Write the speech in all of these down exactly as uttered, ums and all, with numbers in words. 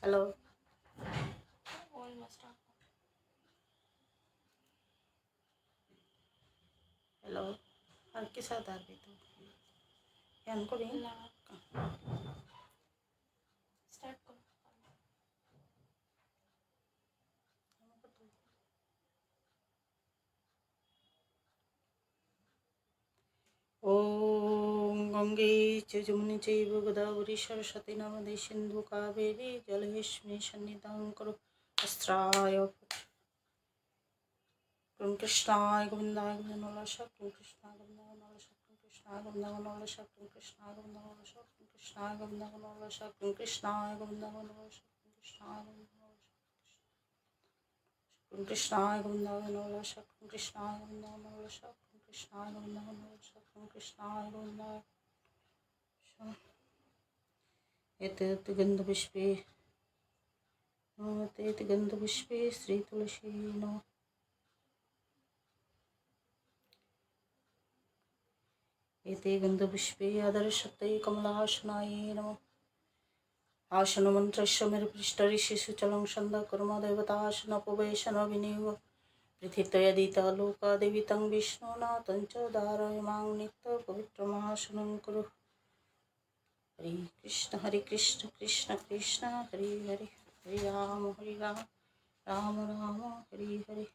Hello. Hello. আর কি সাদা আর কি তো? ধ্যান করি। না। স্টার্ট করো। ॐ गङ्गे च जमुने चैव गोदावरी सरस्वती नर्मदे सिन्धु कावेरी जलेऽस्मिन् सन्निधिं कुरु। अस्त्राय फट्। कृं कृष्णाय गोविन्दाय गोविन्दगणोल्लासः, कृं कृष्णाय गोविन्दगणोल्लासः, कृं कृष्णाय गोविन्दगणोल्लासः, कृं कृष्णाय गोविन्दगणोल्लासः, कृं कृष्णाय गोविन्दगणोल्लासः, कृं कृष्णाय गोविन्दगणोल्लासः, कृं कृष्णाय गोविन्दगणोल्लासः। कृं कृष्णाय गोविन्दगणोल्लासः, कृं कृष्णाय गोविन्दगणोल्लासः, कृं कृष्णाय गोविन्दगणोल्लासः, कृं कृष्णाय गोविन्दाय। एते गन्धपुष्पे, एते गन्धपुष्पे श्री तुलसी नमः। एते गन्धपुष्पे आदरसत्त्वे कमलासनाय नमः। आसनमन्त्रस्य मेरुपृष्ठऋषिसुचलं छन्दः कर्मदेवतासनोपवेशनविनियोगः। प्रीतित्वयादितलोकादेवी तं विष्णुं नाथं च धारय मां नित्यं पवित्रमासनं कुरु। हरे कृष्ण हरे कृष्ण कृष्ण कृष्ण हरे हरे, हरे राम हरे राम राम राम हरे हरे।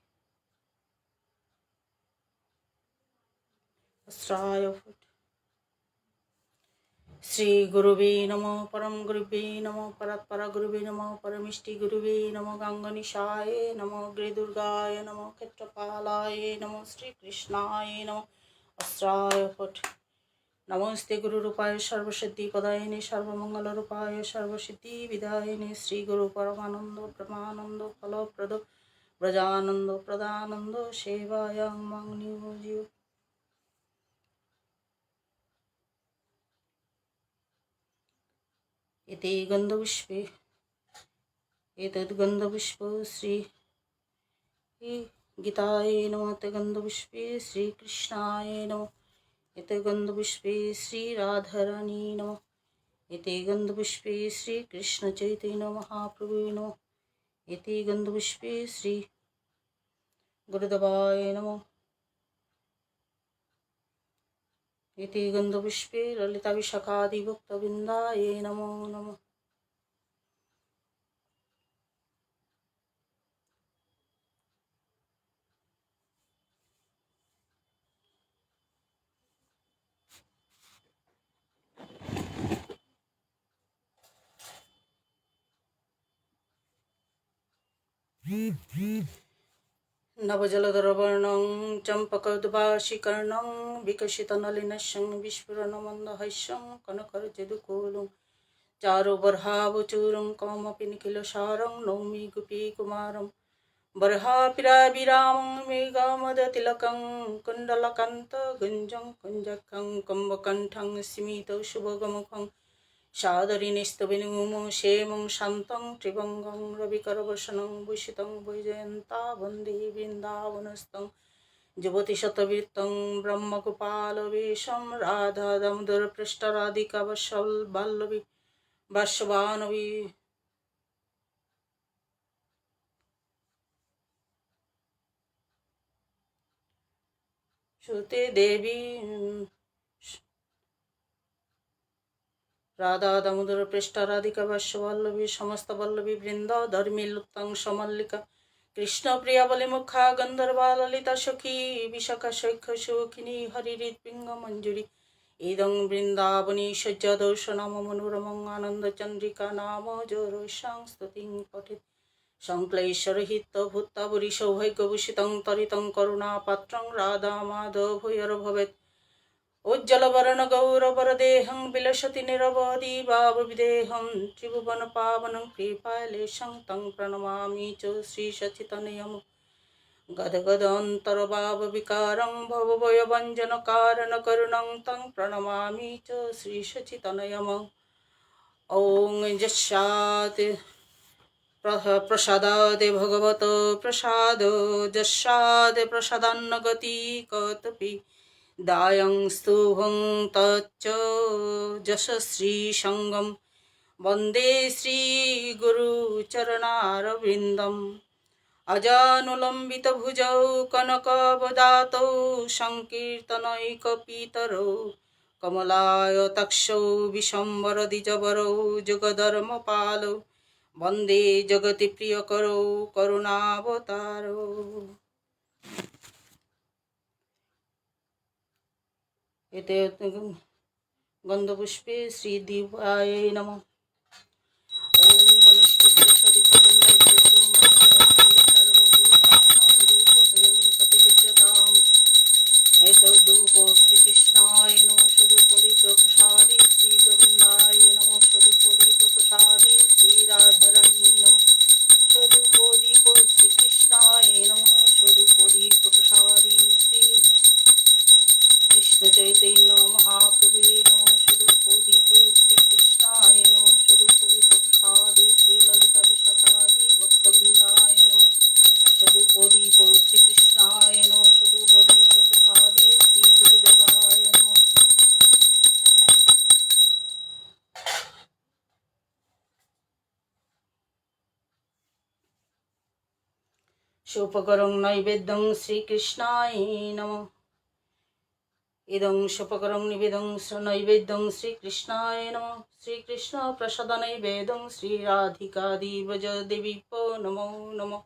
अस्त्राय फट्। श्री गुरुवे नमः, परम गुरुवे नमः, परात्पर गुरुवे नमः, परमेष्टि गुरुवे नमः, गंगनिशाय नमः, अग्रे दुर्गाय नमः, क्षेत्रपालाय नमः, श्री कृष्णाय नमः। अस्त्राय फट्। नमोऽस्तु गुरुरूपाय सर्वसिद्धिप्रदायिने सर्वमङ्गलरूपाय सर्वसिद्धिविधायिने श्री गुरु परमानन्द ब्रह्मानन्द फलप्रद ब्रजानन्द प्रदानन्द सेवायां मां नियोजय। एते गन्धपुष्पे, एतद् गन्धपुष्प श्री गीताय नमः, एते गन्धपुष्पे श्री कृष्णाय नमः, एते गन्धपुष्पे श्री राधारानी नमः, एते गन्धपुष्पे श्री कृष्ण चैतन्य महाप्रभु नमः, एते गन्धपुष्पे श्री गुरुदेवाय नमः। एते गन्धपुष्पे ललिताविशाखादिभक्तवृन्दाय नमो नमः। नवजलधरवर्णं चम्पकद्भासिकर्णं विकसितनलिनस्सं विस्फुरन्मन्दहास्यं कनकरज्जुदुकूलं चारुबह्नाभूचूडं कमपि निखिलसारं नौमि गोपीकुमारं। वह्नाभिराविरामं मेघमदतिलकं कुण्डलकान्तं गुञ्जं कुञ्जकं कुम्भकण्ठं स्मितसुभगमुखं सादरं स्तवन्मूमं सेमं शान्तं त्रिभङ्गं रविकरवसनं भूषितं वैजयन्तं वन्दे वृन्दावनस्थं। युवतिशतवृत्तं ब्रह्मगोपालवेषं राधादामोदरप्रेष्ठराधिकावत्सल्यवल्लभीं वत्सभानभीं। सुते देवी, राधादामोदरप्रेष्ठराधिकावत्सल्यवल्लभीं समस्तवल्लभीवृन्द धर्मिलुप्तं समल्लिका कृष्णप्रियावल्लीमुखा गन्धर्वाललितासखी विशाखासख्यसुखिनी हरिहृद्पिङ्गमञ्जुरी। इदं वृन्दावनस्य जदर्शनं मनोरमं आनन्दचन्द्रिका नाम जरस्यां स्तुतिं पठेत्। संक्लेशरहितं भूत्वा भूरि सौभाग्यभूषितं तरितं करुणापात्रं राधामाधवयोर्भवेत्। उज्ज्वलवदनगौरवरदेहं विलसति निरवधि भावविदेहं त्रिभुवनपावनं कृपालेशं तं प्रणमामि च श्रीसच्चितनयं। गदगदन्तर्भावविकारं भवभयभञ्जनकारणकरुणं तं प्रणमामि च श्रीसच्चितनयमं। ॐ यस्यात् प्र-, प्रसादात् भगवतो प्रसादो यस्यात् प्रसादान्न गति कतपि दायं स्तुवं तच्च यशस्वी सङ्गं। वन्दे श्रीगुरुचरणारविन्दम्। अजानुलम्बितभुजौ कनकावदातौ सङ्कीर्तनैकपितरौ कमलायताक्षौ विश्वम्भरद्विजवरौ जगद्धर्मपालौ वन्दे जगत्प्रियकरौ करुणावतारौ। एते गन्धपुष्पे श्रीदेवाय नमः। ॐ वनस्पतये सर्वगन्धपूर्वाणं सर्वभूतानां धूपमयं प्रतिगृह्यताम्। एतद्धूपं श्रीकृष्णाय नमः। सदूपदीपप्रसादे श्रीगोविन्दाय नमः। सदूपदीपप्रसादे श्रीराधारानी नमः। सदूपदीपं श्रीकृष्णाय नमः। सदूपदीपप्रसादे श्री कृष्ण चैतन्य महाप्रभुवे नमः। सदूपदीपं श्रीकृष्णाय नमः। सदूपदीपप्रसादे श्रीललिता विशाखादि भक्तवृन्दाय नमः। सदूपदीपं श्रीकृष्णाय नमः। सदूपदीपप्रसादे श्रीगुरुदेवाय नमः। सोपकरं नैवेद्यं श्रीकृष्णाय नमः। इदं सोपकरं निवेदं स-, नैवेद्यं श्रीकृष्णाय नमः। श्रीकृष्णप्रसादनैवेद्यं श्रीराधिकाधिव्रजदेवीभ्यो नमो नमः।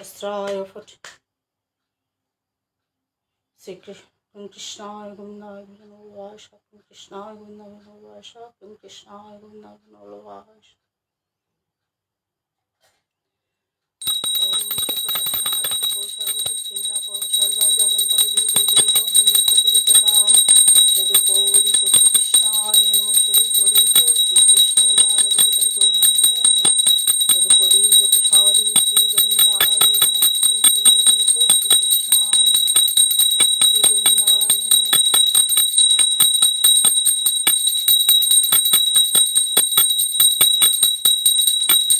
वस्त्राय फट्। श्री कृ-, कृष्णाय गोविन्दाय नमो वासः। कृष्णाय गोविन्दाय नमो वासः। कृष्णाय गोविन्दाय नमो वासः। ॐ चक्रवर्तिनादं सर्वतः सिंहापो सर्वजगन्परदीपो दीपो हों प्रतिगृह्यताम्। सदूपदीपं श्रीकृष्णाय नमः। सदूपदीपं श्रीकृष्णदाय जगदैव नमः। सदूपदीपप्रसादे श्रीगोविन्दाय नमः। सदूपदीपं श्रीकृष्णाय नमः। श्रीगोविन्दाय नमः।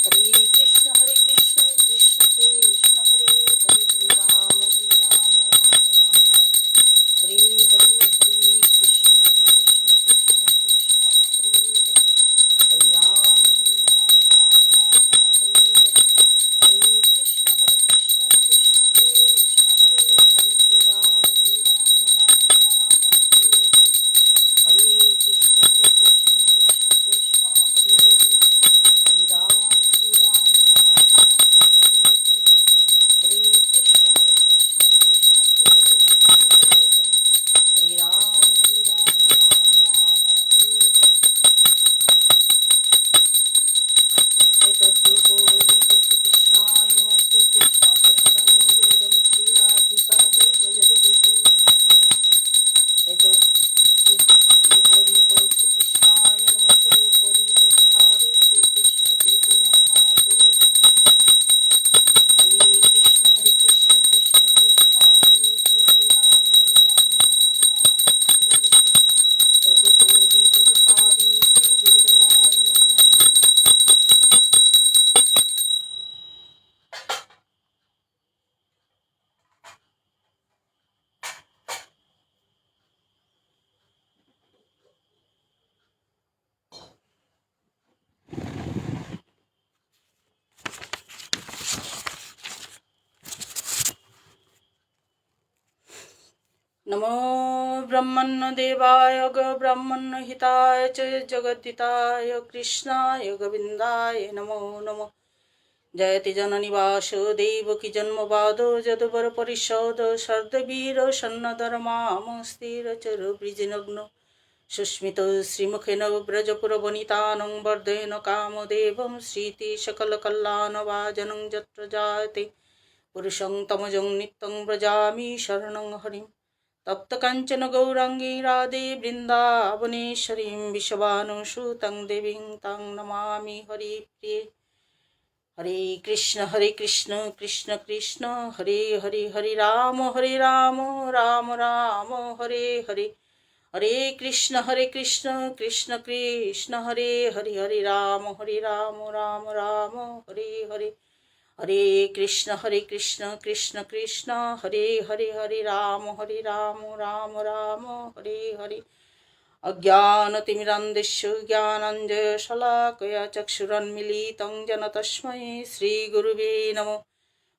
हरे कृष्ण, हरे कृष्ण, कृष्ण कृष्ण, हरे हरे, हरे राम, हरे राम, राम राम, हरे हरे, हरे कृष्ण, हरे कृष्ण, कृष्ण कृष्ण, हरे हरे, हरे राम, हरे राम, राम राम, हरे हरे, हरे कृष्ण, हरे कृष्ण, कृष्ण कृष्ण, हरे हरे, हरे राम, हरे राम, राम राम, हरे हरे। हरे कृष्ण, हरे कृष्ण, कृष्ण कृष्ण, हरे हरे, हरे राम, हरे राम, राम राम, हरे हरे। हरे कृष्ण, हरे कृष्ण, कृष्ण कृष्ण, हरे हरे, हरे राम, हरे राम, राम राम, हरे हरे। एतद्धूपदीपं श्रीकृष्णाय नमः। श्रीकृष्णप्रसादनैवेद्यं श्रीराधिकाधिव्रजदेवीभ्यो नमो नमः। एतद्धूपदीपं श्रीकृष्णाय नमः। सदूपदीपप्रसादे श्रीकृष्णचैतन्यमहाप्रभुभ्यो नमः। हरे कृष्ण, हरे कृष्ण, कृष्ण कृष्ण, हरे हरे, हरे राम, हरे राम, राम राम, हरे हरे। सदूपदीपप्रसादे श्रीगुरुदेवाय नमः। नमो ब्रह्मण्य देवाय ग ब्रह्मण्य हिताय च जगद्धिताय कृष्णाय गोविन्दाय नमो नमः। जयति जननी वासुदेवकी जन्मवादो जदुबर परिषदो सर्दवीर सन्नदर माम स्थिर चरु वृजिनग्नो सुस्मितश्रीमुखेन व्रजपुरवनितानां वर्धयन् कामदेवं श्रीति सकलकल्याणभाजनं यत्र जायते पुरुषोत्तमजं नित्यं व्रजामि शरणं हरिम्। तप्तकाञ्चनगौराङ्गीं राधे वृन्दावनेश्वरीं वृषभानुसुतां देवीं तां नमामि हरिप्रिये। हरे कृष्ण हरे कृष्ण कृष्ण कृष्ण हरे हरे, हरे राम हरे राम राम राम हरे हरे, हरे कृष्ण हरे कृष्ण कृष्ण कृष्ण हरे हरे, हरे राम हरे राम राम राम हरे हरे, हरे कृष्ण हरे कृष्ण कृष्ण कृष्ण हरे हरे, हरे राम हरे राम राम राम हरे हरे। अज्ञानतिमिरान्धस्य ज्ञानाञ्जनशलाकया चक्षुरुन्मीलितं येन तस्मै श्रीगुरुवे नमः।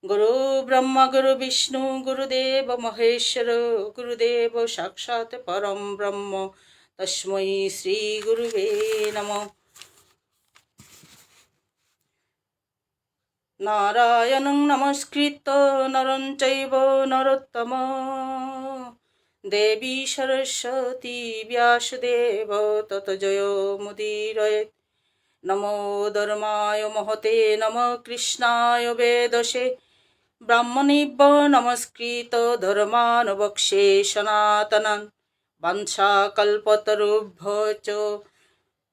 गुरु ब्रह्मा गुरु विष्णु गुरुदेव महेश्वर, गुरुदेव साक्षात् परं ब्रह्म, तस्मै श्रीगुरुवे नमः। नारायणं नमस्कृत्य नरं चैव नरोत्तमं, देवी सरस्वती व्यासदेवं ततो जयमुदीरयेत्। नमो धर्माय महते नमः कृष्णाय वेधसे, ब्राह्मणेभ्यो नमस्कृत्य धर्मान् वक्ष्ये सनातनान्। वाञ्छाकल्पतरुभ्यो च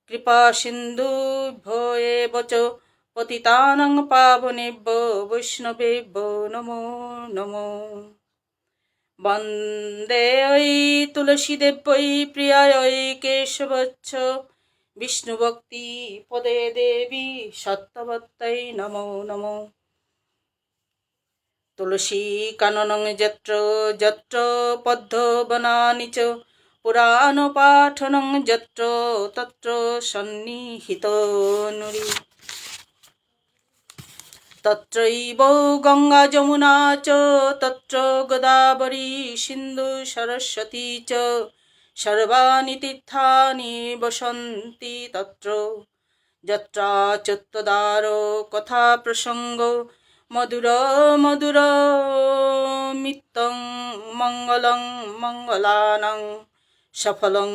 कृपासिन्धुभ्यो एव च, पतितानां पावनेभ्यो वैष्णवेभ्यो नमो नमः। वन्देऽहं तुलसीदेव्यै प्रियायै केशवस्य, विष्णुभक्तिपदे देवी सत्यवत्यै नमो नमः। तुलसीकाननं यत्र यत्र पद्मवनानि च, पुराणपाठनं यत्र तत्र सन्निहितोऽनुरिः। तत्रैव गङ्गा जमुना च तत्र गोदावरी सिन्धु सरस्वती च, सर्वाणि तीर्थानि वसन्ति तत्र। यत्राच्युतधारकथाप्रसङ्गो मधुरमधुरमितं मङ्गलं मङ्गलानां सफलं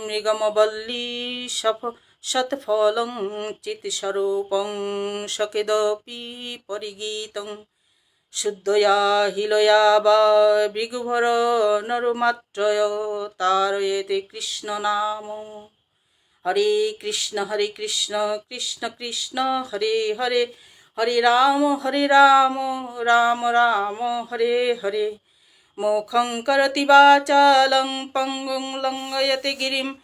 मृगमवल्ली सफ-, सत्फलं चित्स्वरूपं सखेदपि परिगीतं। शुद्धया हीनया वा भृगुभरनरमात्रय तारयेत कृष्णनाम। हरे कृष्ण हरे कृष्ण कृष्ण कृष्ण हरे हरे, हरे राम हरे राम राम राम हरे हरे। मोक्षं करोति वाचालं पङ्गुं लङ्घयते गिरिं,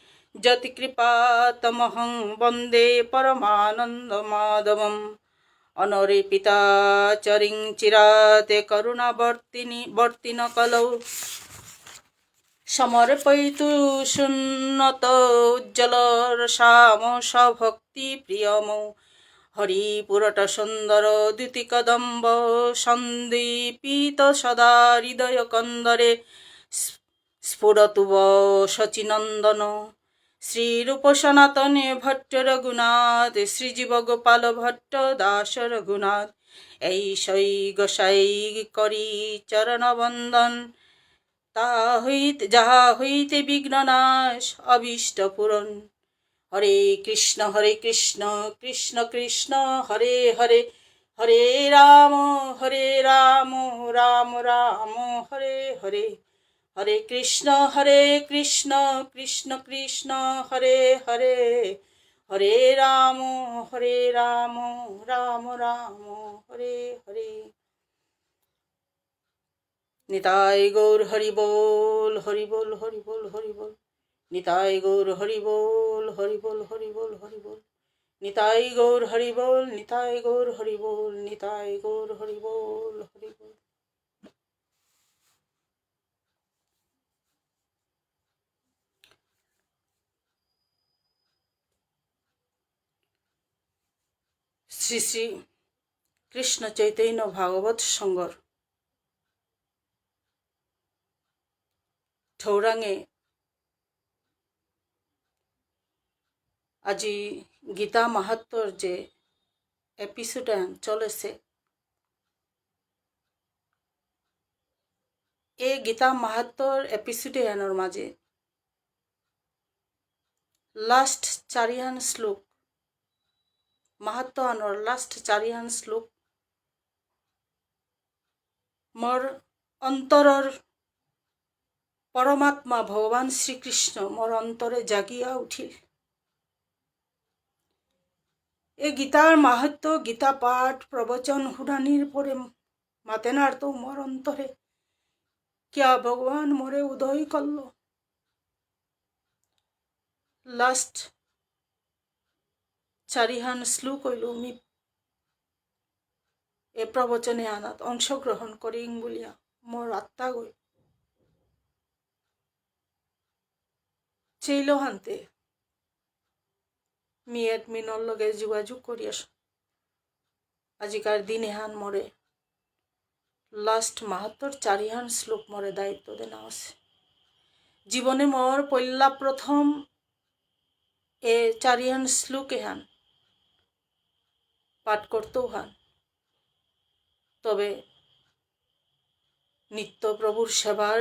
यत्कृपा तमहं वन्दे परमानन्दमाधवम्। अनर्पिताचरिं चिरात् करुणावर्तिनि वर्तिनकलौ, समर्पयितु सुन्नत उज्ज्वल रसाम सभक्ति प्रियमौ। हरिपुरट सुन्दर द्युति कदम्ब सन्दीपित सदा हृदय कन्दरे। स्फुरतु वः शचीनन्दन श्रीरूप सनातन भट्ट रघुनाथ, श्रीजीव गोपाल भट्ट दास रघुनाथ। এই সই গোসাই করি চরণ বন্দন, তা হইতে, যাহা হইতে বিঘ্ন নাশ অভীষ্ট পূরণ। হরে কৃষ্ণ হরে কৃষ্ণ কৃষ্ণ কৃষ্ণ হরে হরে, হরে রাম হরে রাম রাম রাম হরে হরে। হরে কৃষ্ণ হরে কৃষ্ণ কৃষ্ণ কৃষ্ণ হরে হরে, হরে রাম হরে রাম রাম রাম হরে হরে। নিতাই গৌর হরি বল, হরি বল, হরি বল, হরি বল। নিতাই গৌর হরি বল, হরি বল, হরি বল, হরি বল। নিতাই গৌর হরি বল, নিতাই গৌর হরি বল, নিতাই গৌর হরি বল, হরি বল। শ্রী শ্রী কৃষ্ণ চৈতন্য ভাগবত সংঘর ঠৌরাঙে আজি গীতা মাহাত্ম্যর যে এপিসোড চলেছে, এই গীতা মাহাত্ম্যর এপিসোড এহানর মাঝে লাস্ট চারিহান শ্লোক, মাহাত্ম্য আনর লাস্ট চারিহান শ্লোক মোর অন্তরর পরমাত্মা ভগবান শ্রীকৃষ্ণ মোর অন্তরে জাগিয়া উঠিল। এ গীতার মাহাত্ম্য, গীতা পাঠ, প্রবচন হুনানির পরে মাতেনার তো মোর অন্তরে কিয়া ভগবান মোরে উদয় করল। লাস্ট চারিহান শ্লোক হইল মি এ প্রবচনে আনাত অংশগ্রহণ করিং বুলিয়া মোর আত্মাগই চেইল হানতে মি এডমিনর লগে যোগাযোগ করিয়া আজিকার দিন এহান মোরে লাস্ট মাহাত্ম্যর চারিহান শ্লোক মোরে দায়িত্ব দেনা আছে। জীবনে মোর পইলা প্রথম এ চারিহান শ্লোক এহান পাঠ করতেও হান। তবে নিত্য প্রভুর সেবার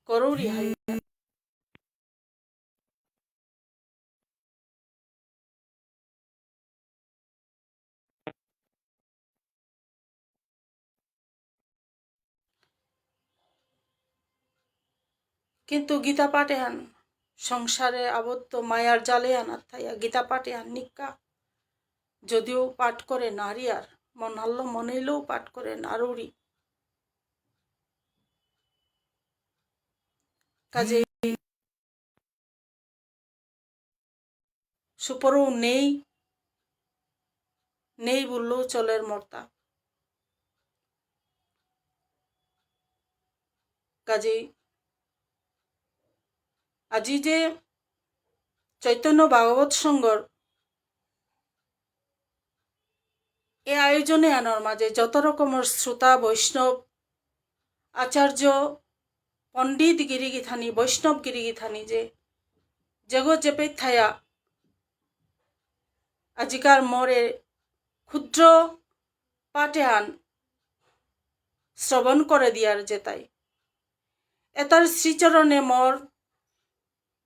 করৌরি হাই। কিন্তু গীতা পাঠ এহান সংসারে আবদ্ধ মায়ার জালে আনাত থাইয়া গীতা পাঠ এহান নিকা যদিও পাঠ করে নারিয়ার, মনাল্ল মনেইলেও পাঠ করে নারৌরি। কাজেই সুপরও নেই, নেই বললেও চলের মর্তা। কাজেই আজি যে চৈতন্য ভাগবত সংঘর এ আয়োজনে আনার মাঝে যত রকমর শ্রোতা, বৈষ্ণব, আচার্য, পণ্ডিত গিরিগিথানি, বৈষ্ণব গিরিগিথানি যে জগৎ যেপে থায়া আজিকার মোরে ক্ষুদ্র পাঠ এহান শ্রবণ করে দিয়ার যেতাই। এতার শ্রীচরণে মোর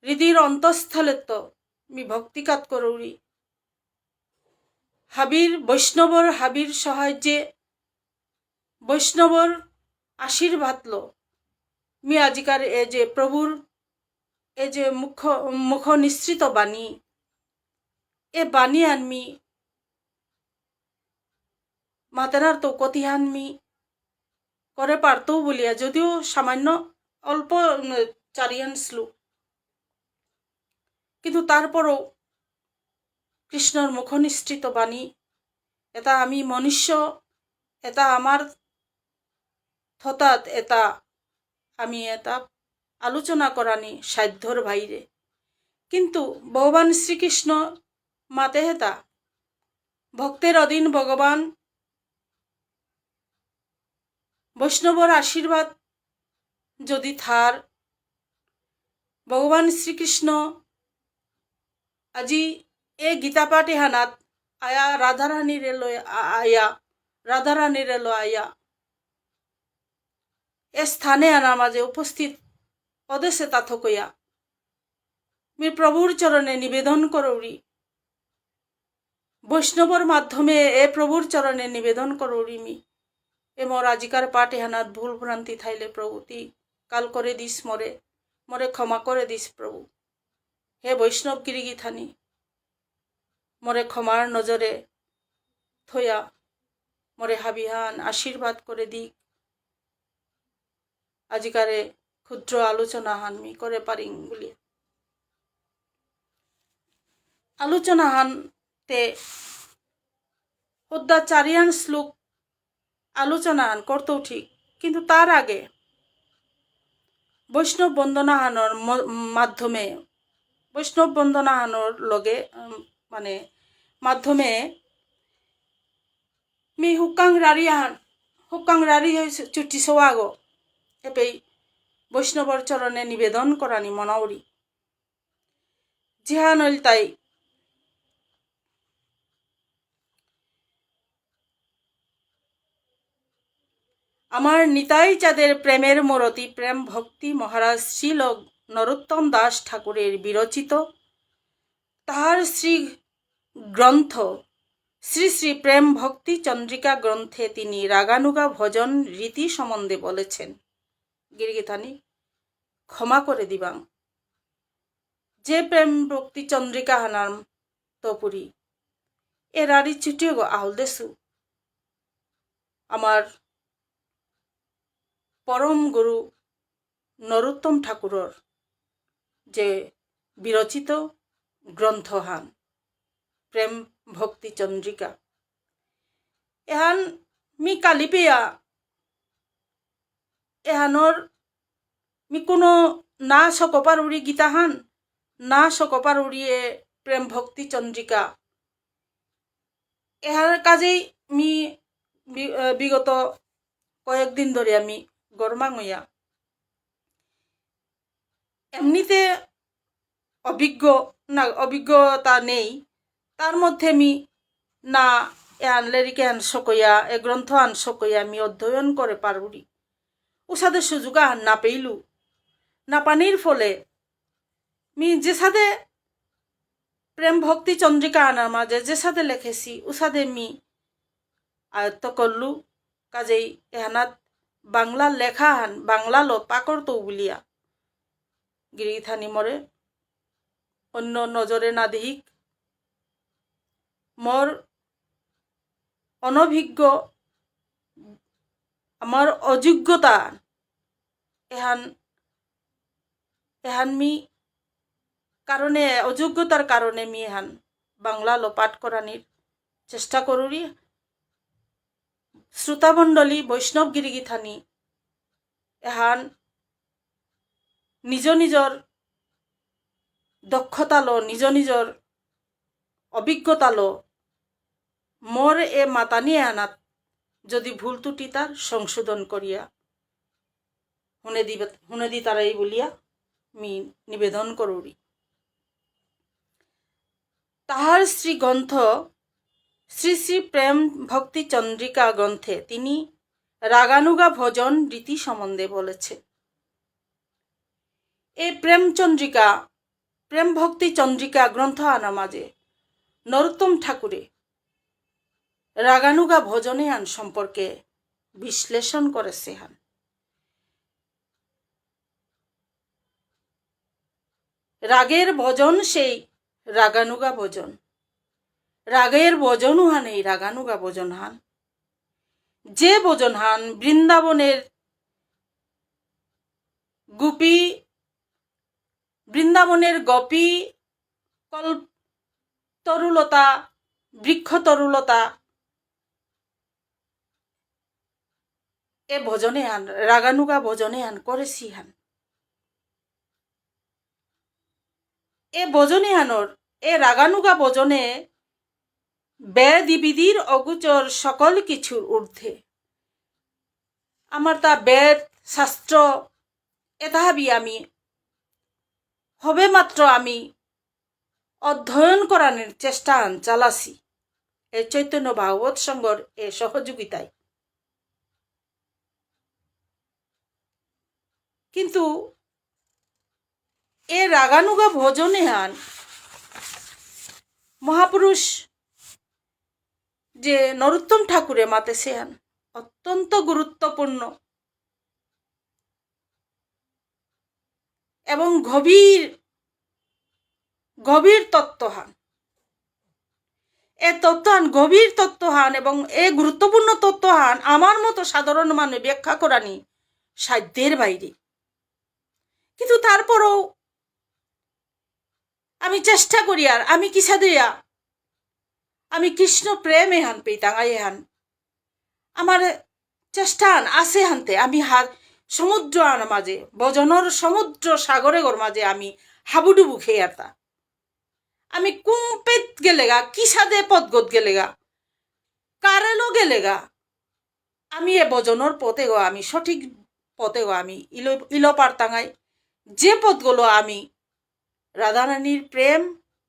হৃদির অন্তঃস্থলেত্ত মি ভক্তিকাত করৌরি। হাবির বৈষ্ণবর হাবির সাহায্যে বৈষ্ণবর আশীর্বাদ লো মি আজিকার এ যে প্রভুর এ যে মুখ, মুখ নিঃসৃত বাণী, এ বাণী আন মি মাতেনার তো কতিহান মি করে পারতৌ বুলিয়া, যদিও সামান্য অল্প, উম, চারিহান শ্লোক, কিন্তু তারপরও কৃষ্ণর মুখনিঃসৃত বাণী, এটা আমি মনুষ্য, এটা আমার থতাত এটা আমি এটা আলোচনা করানি সাধ্যর বাইরে। কিন্তু ভগবান শ্রীকৃষ্ণ মাতে হেতা, ভক্তের অধীন ভগবান, বৈষ্ণবর আশীর্বাদ যদি থার, ভগবান শ্রীকৃষ্ণ আজি এ গীতা পাঠ এহানাত আয়া রাধারানীরে লয় আ-, আয়া, রাধারানীরে লয় আয়া, এ স্থানে আনার মাঝে উপস্থিত অদেশে তা থকইয়া মি প্রভুর চরণে নিবেদন করৌরি। বৈষ্ণবর মাধ্যমে এ প্রভুর চরণে নিবেদন করৌরি মি। এ মোর আজিকার পাঠ এহানাত ভুল ভ্রান্তি থাইলে প্রভু তি কাল করে দিস মোরে, মোরে ক্ষমা করে দিস প্রভু। হে বৈষ্ণব গিরিগিথানি, মোরে ক্ষমার নজরে থয়া মোরে হাবিহান আশীর্বাদ করে দিক। আজিকারে ক্ষুদ্র আলোচনা হান মি করে পারিং বুলিয়া। আলোচনা হান তে হুদ্দা চারিয়ান শ্লোক আলোচনা হান করতেও ঠিক, কিন্তু তার আগে বৈষ্ণব বন্দনা হানর ম-, মাধ্যমে, বৈষ্ণব বন্দনা হানর লগে, উম, মানে, মাধ্যমে মি হুকাং রারি আহান, হুকাং রারি হই চুটি সোয়াগো, এপেই বৈষ্ণবর চরণে নিবেদন করানি মনাউরি। যেহান ইলতাই আমার নিতাই চাঁদের প্রেমের মরতি প্রেম ভক্তি মহারাজ শ্রীল নরোত্তম দাস ঠাকুরের বিরচিত তাহার শ্রী গ্রন্থ শ্রী শ্রী প্রেম ভক্তি চন্দ্রিকা গ্রন্থে তিনি রাগানুগা ভজন রীতি সম্বন্ধে বলেছেন। গিরিগিথানি ক্ষমা করে দিবাং। যে প্রেম ভক্তি চন্দ্রিকা হানার তপুরি এ রারি চুটিয়ে গো আহল দেসু। আমার পরম গুরু নরোত্তম ঠাকুরর যে বিরচিত গ্রন্থহান প্রেম ভক্তি চন্দ্রিকা। এহান মি কালিপেয়া এহানর মি কোনো না সকপারুরি গীতাহান, না সকপারুরি এ প্রেম ভক্তি চন্দ্রিকা। এহার কাজেই মি বি-, আহ, বিগত কয়েকদিন ধরে আমি গরমাং হইয়া। এমনিতে অভিজ্ঞ না, অভিজ্ঞতা নেই, তার মধ্যে মি না এহান লেরিক এহান সকইয়া, এ গ্রন্থ আন সকইয়া মি অধ্যয়ন করে পারুরি। উসাদে সুযোগ আহান না পেইলু, না পানির ফলে মি যেসাদে প্রেম ভক্তি চন্দ্রিকা আনার মাঝে যেসাদে লেখেছি, উসাদে মি আয়ত্ত করলু। কাজেই এহানাত বাংলা লেখা হান, বাংলা লো পাকড় তো বুলিয়া গিরিথানি মরে অন্য নজরে না দেহিক। মোর অনভিজ্ঞ, আমার অযোগ্যতা এহান, এহান মি কারণে, অযোগ্যতার কারণে মি এহান বাংলা লো পাঠ করানির চেষ্টা করুরি। শ্রোতামণ্ডলী, বৈষ্ণব গিরিগিথানি এহান নিজ নিজর দক্ষতা লো, নিজ নিজর অভিজ্ঞতা লো, মোর এ মাতানি এহানাত যদি ভুল ত্রুটি তার সংশোধন করিয়া হুনে দিবে, হুনে দিতারাই বুলিয়া মি নিবেদন করুরি। তাহার শ্রী গ্রন্থ শ্রী শ্রী প্রেম ভক্তি চন্দ্রিকা গ্রন্থে তিনি রাগানুগা ভজন রীতি সম্বন্ধে বলেছে। এই প্রেম চন্দ্রিকা, প্রেম ভক্তি চন্দ্রিকা গ্রন্থ আনা মাঝে নরোত্তম ঠাকুরে রাগানুগা ভজনে আন সম্পর্কে বিশ্লেষণ করেছে হান। রাগের ভজন সেই রাগানুগা ভজন। রাগের ভজন উহান এই রাগানুগা ভজন হান। যে ভজন হান বৃন্দাবনের গোপী, বৃন্দাবনের গোপী কল্প তরুলতা, বৃক্ষ তরুলতা, এ ভজনে হান, রাগানুগা ভজনে হান করেছি হান। এ ভজনে হানর, এ রাগানুগা ভজনে বেদ বিধির অগোচর সকল কিছুর ঊর্ধ্বে। আমার তা বেদ, শাস্ত্র, এতা হাবি আমি হবে মাত্র আমি অধ্যয়ন করানির চেষ্টা আন চালাসি। এ চৈতন্য ভাগবত সংঘর এ সহযোগিতায়। কিন্তু এ রাগানুগা ভজনে হান মহাপুরুষ যে নরোত্তম ঠাকুরে মাতেছে হান অত্যন্ত গুরুত্বপূর্ণ এবং গভীর, গভীর তত্ত্বহান। এ তত্ত্বহান, গভীর তত্ত্বহান এবং এ গুরুত্বপূর্ণ তত্ত্বহান আমার মতো সাধারণ মানুষ ব্যাখ্যা করানি সাধ্যের বাইরে। কিন্তু তারপরেও আমি চেষ্টা করি আর আমি কিসাদে ইয়া, আমি কৃষ্ণ প্রেম এহান পেইতাঙাই এহান। আমার চেষ্টা আন আছে হানতে আমি হার সমুদ্র আন মাঝে, ভজনর সমুদ্র সাগরে গর মাঝে আমি হাবুডুবু খেয়ে আরতা। আমি কুম্পেত গেলেগা, কিসাদে পথগত গেলেগা, কারেলো গেলেগা, আমি এ ভজনর পথে গো, আমি সঠিক পথে গো, আমি ইলো, ইলো পারতাঙাই। যে পথগুলো আমি রাধারানীর প্রেম,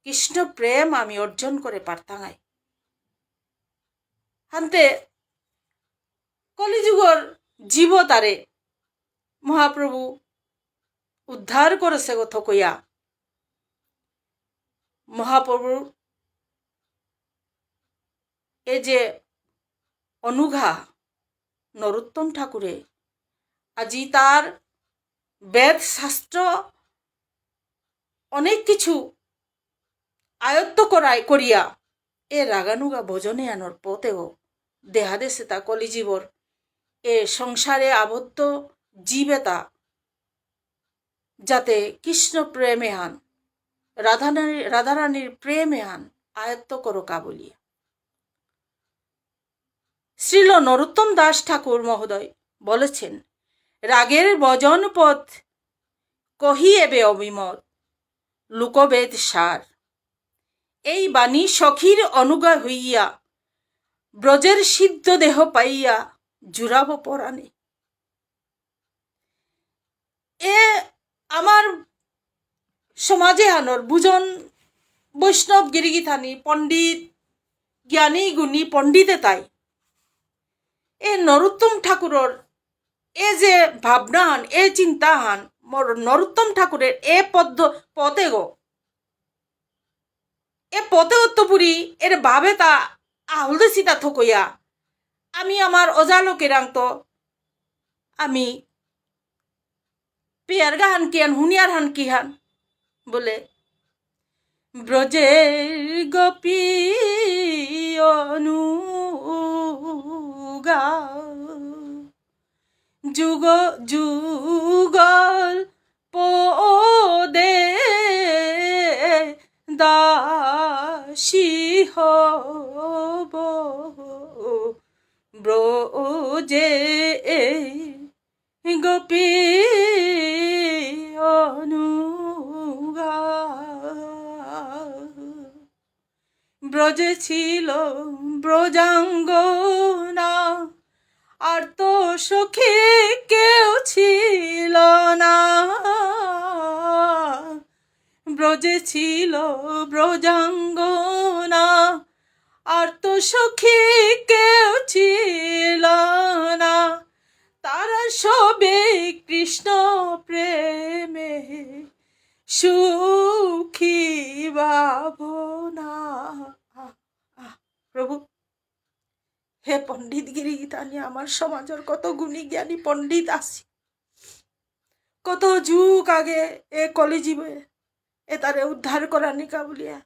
কৃষ্ণ প্রেম আমি অর্জন করে পারতাঙাই। হানতে কলিযুগর জীব তারে মহাপ্রভু উদ্ধার করেসে গো থকইয়া। মহাপ্রভুর এ যে অনুগা নরোত্তম ঠাকুরে, আজি তার বেদ শাস্ত্র অনেক কিছু আয়ত্ত করায় করিয়া এ রাগানুগা ভজনে আনর পথেও দেহা দেসে তা কলিজীবর এ সংসারে আবদ্ধ জীব এতা যাতে কৃষ্ণ প্রেম এহান, রাধারানী-, রাধারানীর প্রেম এহান আয়ত্ত করকা বুলিয়া। শ্রীল নরোত্তম দাস ঠাকুর মহোদয় বলেছেন, "রাগের ভজন পথ কহি এবে অভিমত, লোকবেদ সার। এই বাণী সখীর অনুগা হইয়া, ব্রজের সিদ্ধ দেহ পাইয়া, জুড়াব পরাণে।" এ আমার সমাজ এহানর বুজন বৈষ্ণব গিরিগিথানি পণ্ডিত, জ্ঞানী গুণী পণ্ডিত এতাই এ নরোত্তম ঠাকুরর এ যে ভাবনাহান, এ চিন্তাহান, মোর নরোত্তম ঠাকুরের এ পদ্ধ-, পথে গো, এ পথে উত্তপুরি এর ভাব এতা আহুল দেসিতা থকইয়া। আমি আমার ওজা লোকেরাংতো আমি পেয়ারগা হান কিহান, হুনিয়ার হান কিহান বুলে, ব্রজের গোপী অনুগা যুগ যুগল পদে দাসী হব ব্রজে গোপী অনুগা। ব্রজে ছিল ব্রজাঙ্গনা, আর তো সখী কেউ ছিল না। ব্রজে ছিল ব্রজাঙ্গনা, আর তো সখী কেউ ছিল না। তারা সবে কৃষ্ণ প্রেমে সুখী ভাবনা। আহ, আহ, প্রভু, হে পণ্ডিত গিরিগিথানি, আমার সমাজর কত গুণী জ্ঞানী পণ্ডিত আছি, কত যুগ আগে এ কলিজীবে এতারে উদ্ধার করানিকা বুলিয়া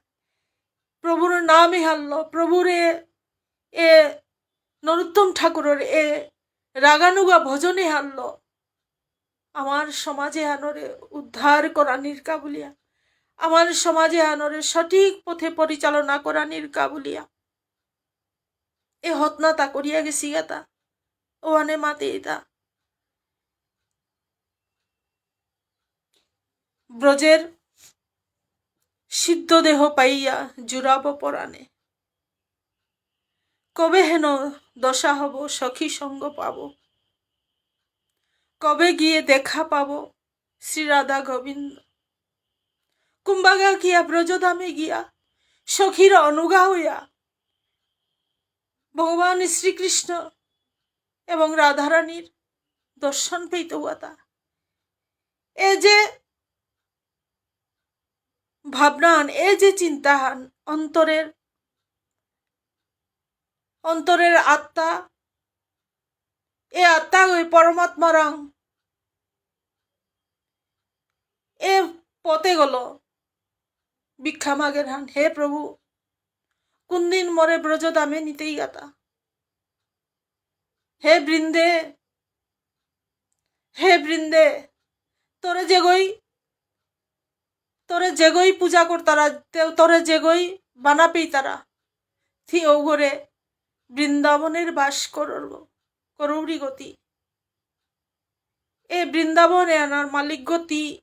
প্রভুর নাম এহানলো, প্রভুর এ, এ নরোত্তম ঠাকুরর এ রাগানুগা ভজন এহানলো আমার সমাজ এহানরে উদ্ধার করানির কা বুলিয়া, আমার সমাজ এহানরে সঠিক পথে পরিচালনা করানির কা বুলিয়া। এ হতনাতা করিয়া গেসিগাতা, ওহানে মাতেইতা। ব্রজের সিদ্ধ দেহ পাইয়া জুড়াব পরাণে। কবে হেন দশা হব, সখী সঙ্গ পাব? কবে গিয়ে দেখা পাব শ্রী রাধা গোবিন্দ? কুম্বাগা গিয়া, ব্রজধামে গিয়া, সখীর অনুগা হইয়া ভগবান শ্রীকৃষ্ণ এবং রাধারানীর দর্শন পেইতৌগাতা। এ যে ভাবনাহান, এ যে চিন্তাহান, অন্তরের, অন্তরের আত্মা, এ আত্মা ওই পরমাত্মারাং এ পথে গেল ভিক্ষা মাগের হান, হে প্রভু, কোন দিন মোরে ব্রজধামে নিতেইগাতা? হে বৃন্দে, হে বৃন্দে, তোরে যেগই, তোরে যেগই পূজা করতারা, তে-, তোরে যেগই বানা পেইতারা, থি ঔগরে বৃন্দাবনের বাস করর, করৌরি গতি। এ বৃন্দাবন এহানর মালিক গতি।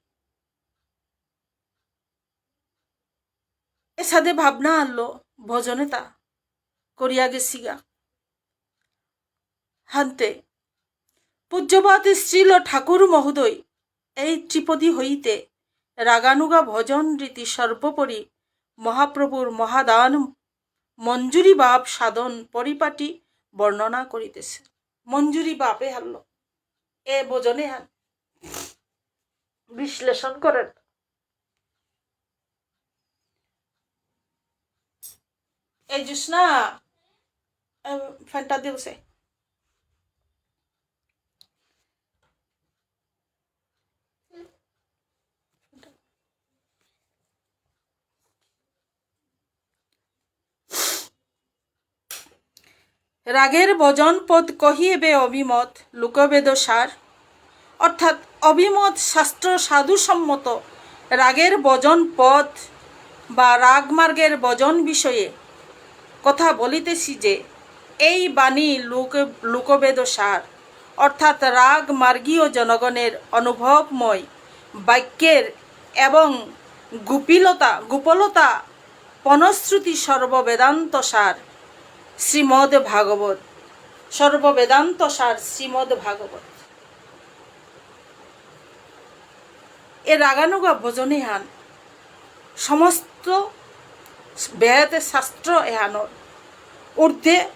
এসাদে ভাবনা আনলো, ভজন এতা করিয়া গেসিগা। হান্তে পূজ্যপাদ শ্রীল ঠাকুর মহোদয় এই ত্রিপদী হইতে রাগানুগা ভজন রীতি, সর্বোপরি মহাপ্রভুর মহাদান মঞ্জুরি ভাব সাধন পরিপাটি বর্ণনা করিতেছে। মঞ্জুরি ভাব এহানলো, এ ভজন এহান। বিশ্লেষণ করেন। এই জ্যোৎস্না, এ, ফ্যানটা দিবসে। রাগের ভজন পদ কহিয়েবে অভিমত লোকবেদ সার, অর্থাৎ অভিমত শাস্ত্র সাধুসম্মত রাগের ভজন পদ বা রাগ মার্গের ভজন বিষয়ে কথা বলিতেছি যে এই বাণী লোক, লোকবেদ সার, অর্থাৎ রাগ মার্গীয় জনগণের অনুভবময় বাক্যের এবং গুপিলতা, গুপলতা পণশ্রুতি সর্ববেদান্ত সার শ্রীমদ্ ভাগবত, সর্ববেদান্ত সার শ্রীমদ্ ভাগবত। এ রাগানুগা ভজন এহান সমস্ত বেদ শাস্ত্র এহানর ঊর্ধ্বে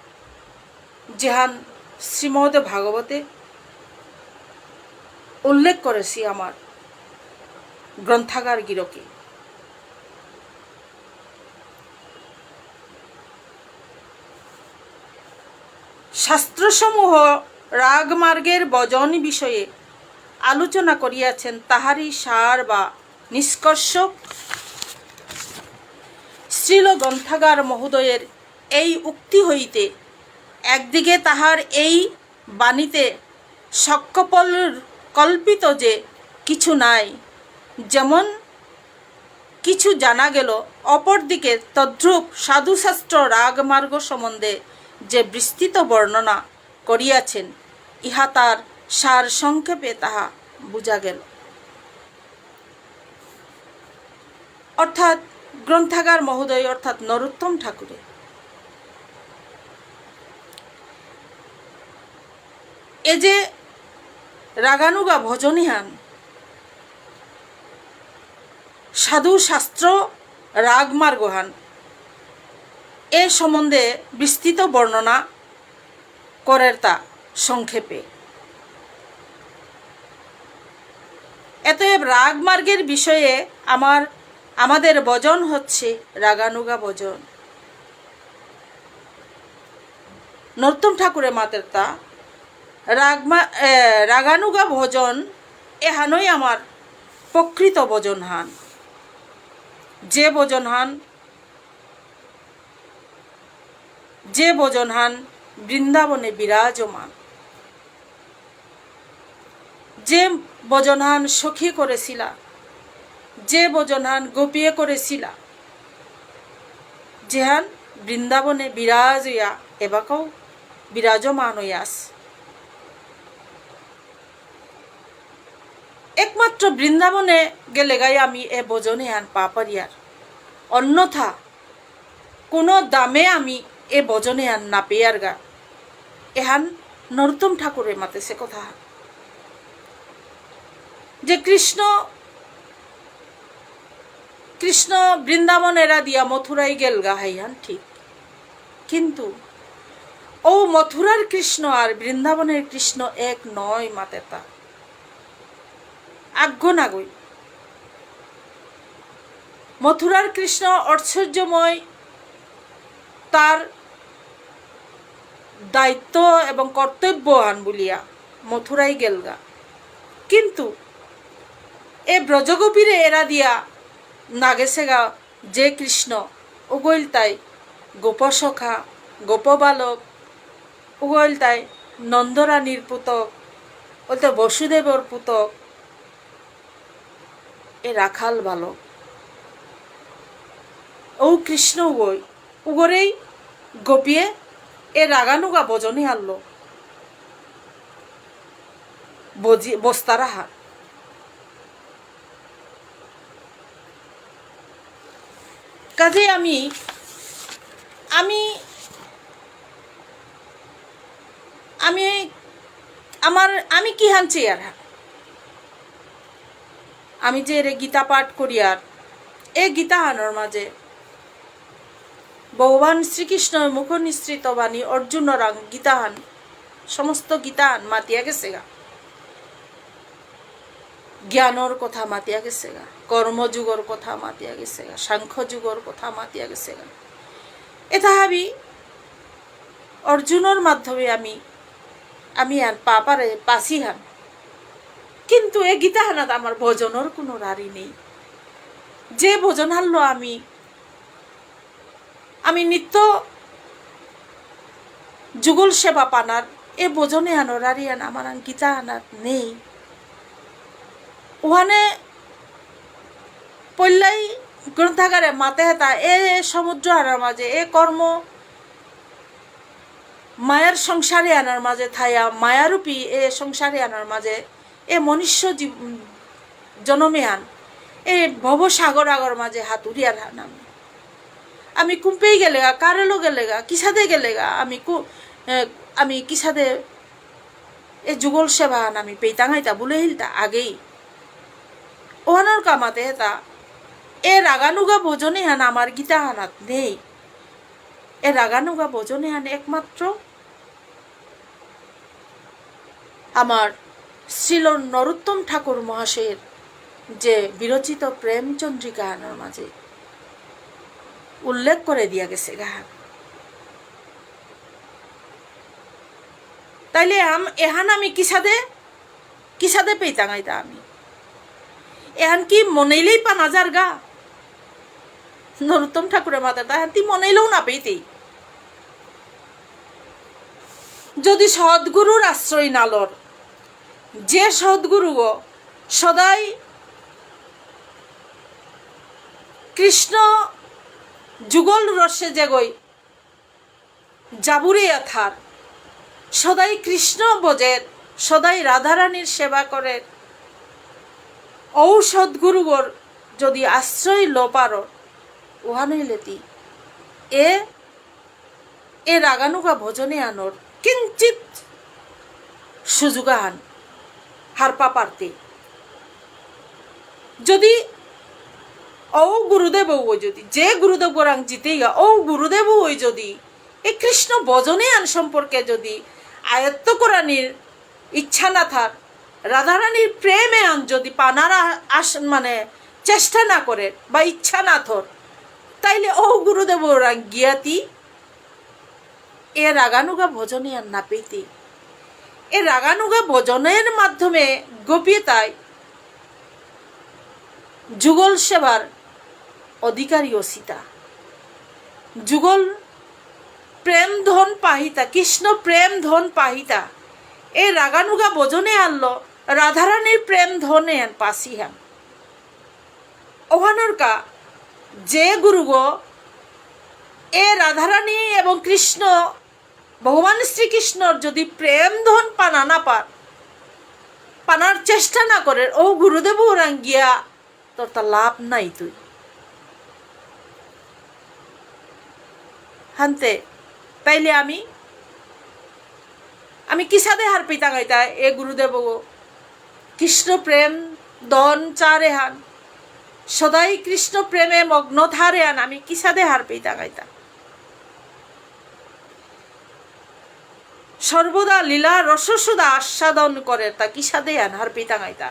যেহান শ্রীমদ্ ভাগবতে উল্লেখ করেছি আমার গ্রন্থাগার গিরকে। শাস্ত্রসমূহ রাগমার্গের ভজন বিষয়ে আলোচনা করিয়াছেন, তাহারই সার বা নিষ্কর্ষ শ্রীল গ্রন্থাগার মহোদয়ের এই উক্তি হইতে একদিকে তাহার এই বাণীতে সকপল কল্পিত যে কিছু নাই, যেমন কিছু জানা গেল, অপরদিকে তদ্রূপ সাধুশাস্ত্র রাগমার্গ সম্বন্ধে যে বিস্তৃত বর্ণনা করিয়াছেন, ইহা তার সার সংক্ষেপে তাহা বুঝা গেল। অর্থাৎ গ্রন্থাগার মহোদয় অর্থাৎ নরোত্তম ঠাকুরে এ যে রাগানুগা ভজনীহান, সাধু শাস্ত্র রাগমার্গহান, এ সম্বন্ধে বিস্তৃত বর্ণনা করের তা সংক্ষেপে। এতএব রাগমার্গের বিষয়ে আমার, আমাদের ভজন হচ্ছে রাগানুগা ভজন। নরোত্তম ঠাকুরে মাতের তা রাগমা-, এ, রাগানুগা ভজন এহানই আমার প্রকৃত ভজনহান। যে ভজনহান, যে ভজনহান বৃন্দাবনে বিরাজমান। যে ভজনহান সখী করেছিলা, যে ভজনহান গোপীয়ে করেছিলা, যেহান বৃন্দাবনে বিরাজ হইয়া এবাকাও বিরাজমান হইয়া আছে। একমাত্র বৃন্দাবনে গেলেগাই আমি এ ভজন এহান পা পারিয়ার, অন্যথা কোনো দামে আমি এ ভজন এহান না পেয়ারগা। এহান নরোত্তম ঠাকুরে মাতেছে কথা। যে কৃষ্ণ, কৃষ্ণ বৃন্দাবন এরা দিয়া মথুরায় গেলগা, হাইহান ঠিক। কিন্তু ও মথুরার কৃষ্ণ আর বৃন্দাবনের কৃষ্ণ এক নয় মাতেতা। আজ্ঞ নাগই। মথুরার কৃষ্ণ ঐশ্বর্যময়, তার দায়িত্ব এবং কর্তব্যহান বুলিয়া মথুরায় গেলগা। কিন্তু এ ব্রজগোপীরে এরা দিয়া নাগেছেগা যে কৃষ্ণ, উগইল তাই গোপসখা, গোপবালক, উগইল তাই নন্দরানীর পুতক, বলতে বসুদেবর পুতক, এ রাখাল বালক। ও কৃষ্ণ উগই, উগরেই গোপীয়ে এ রাগানুগা ভজনী হারলো। বজি-, বস্তারাহা। কাজে আমি, আমি, আমি, আমার, আমি কিহান চেয়ার হা? আমি যে এরে গীতা পাঠ করিয়ার, এ গীতাহানর মাঝে ভগবান শ্রীকৃষ্ণর মুখ নিঃসৃত বাণী অর্জুনরাং গীতাহান, সমস্ত গীতাহান মাতিয়া গেছেগা। জ্ঞানর কথা মাতিয়া গেছেগা, কর্মযোগর কথা মাতিয়া গেছেগা, সাংখ্য যোগর কথা মাতিয়া গেছেগা। এতা হাবি অর্জুনর মাধ্যমে আমি, আমি আন পাপারে পাসি হান। কিন্তু এ গীতা হানাত আমার ভজনর কোনো রারি নেই। যে ভজন হারলো আমি, আমি নিত্য যুগল সেবা পানার এ ভজনে আনো রারি আন আমার আন গীতা আনাত নেই। ওখানে পল্লাই গ্রন্থাগারে মাতে হেতা এ সমুদ্র আনার মাঝে এ কর্ম মায়ার সংসারে আনার মাঝে থায়া, মায়ারূপী এ সংসারে আনার মাঝে এ মনুষ্য জীব-, জনমে আন এ ভবসাগর আগর মাঝে হাতুরিয়ার হান আমি। আমি কুম্পেই গেলেগা, কারেলো গেলেগা, কিসাদে গেলেগা, আমি কু-, এ, আমি কিসাদে এ যুগল সেবা আন আমি পেইতাঙাইতা বুলে হিলতা আগেই। ওহানোর কামাতে হেতা এ রাগানুগা ভজনে হান আমার গীতা হানাত নেই। এ রাগানুগা ভজনে হান একমাত্র আমার শ্রীল নরোত্তম ঠাকুর মহাশয়ের যে বিরচিত প্রেম চন্দ্রিকা আনার মাঝে উল্লেখ করে দিয়া গেছে গাহান। তাইলে আম-, এহান আমি কিসাদে, কিসাদে পেইতাঙাইতা আমি? এহান কি মনেইলেই পানা যারগা? নরোত্তম ঠাকুরে মাতে তা, এহান তি মনেইলেও না পেইতেই। যদি সদ্গুরুর আশ্রয় না লর, যে সদ্গুরুগো সদাই কৃষ্ণ যুগল রসে যেগই জাবুরে আথার, সদাই কৃষ্ণ ভজের, সদাই রাধারানীর সেবা করের, ঔ সদ্গুরুগর যদি আশ্রয় ল পারো, উহানই লেতি এ, এ রাগানুগা ভজনে আনোর কিঞ্চিত সুযোগ আহান হারপা পারতে। যদি ঔ গুরুদেব ঔ যদি, যে গুরুদেব গোরাং জিতেইগা, ঔ গুরুদেব ঔ যদি এ কৃষ্ণ ভজনে আন সম্পর্কে যদি আয়ত্ত করানির ইচ্ছা না থার, রাধারানীর প্রেমে আন যদি পানার আ-, আস-, মানে চেষ্টা না করে বা ইচ্ছা না থর, তাইলে ঔ গুরুদেব ওরাং গিয়াতি এ রাগানুগা ভজনে আর না পেতে। এ রাগানুগা ভজনের মাধ্যমে গোপীতাই যুগল সেবার অধিকারী অসিতা। যুগল প্রেম ধন পাহিতা, কৃষ্ণ প্রেম ধন পাহিতা। এ রাগানুগা ভজনে আনলো রাধারানীর প্রেম ধনে আন পাসিহান। ওহানরকা যে গুরুগো এ রাধারানী এবং কৃষ্ণ, ভগবান শ্রীকৃষ্ণর যদি প্রেম ধন পানা না পার, পানার চেষ্টা না করে, ও গুরুদেব ওরাং গিয়া তোর তা লাভ নাই তুই। হানতে, তাইলে আমি, আমি কিসাদে হারপিতাঙাইতা এ গুরুদেব গো? কৃষ্ণ প্রেম ধন চারে হান, সদাই কৃষ্ণ প্রেমে মগ্ন থারে হান, আমি কিসাদে হারপিতাঙাইতা? সর্বদা লীলা রসসুধা আস্বাদন করে, তা কিসাদে হান হারপিতাঙাইতা?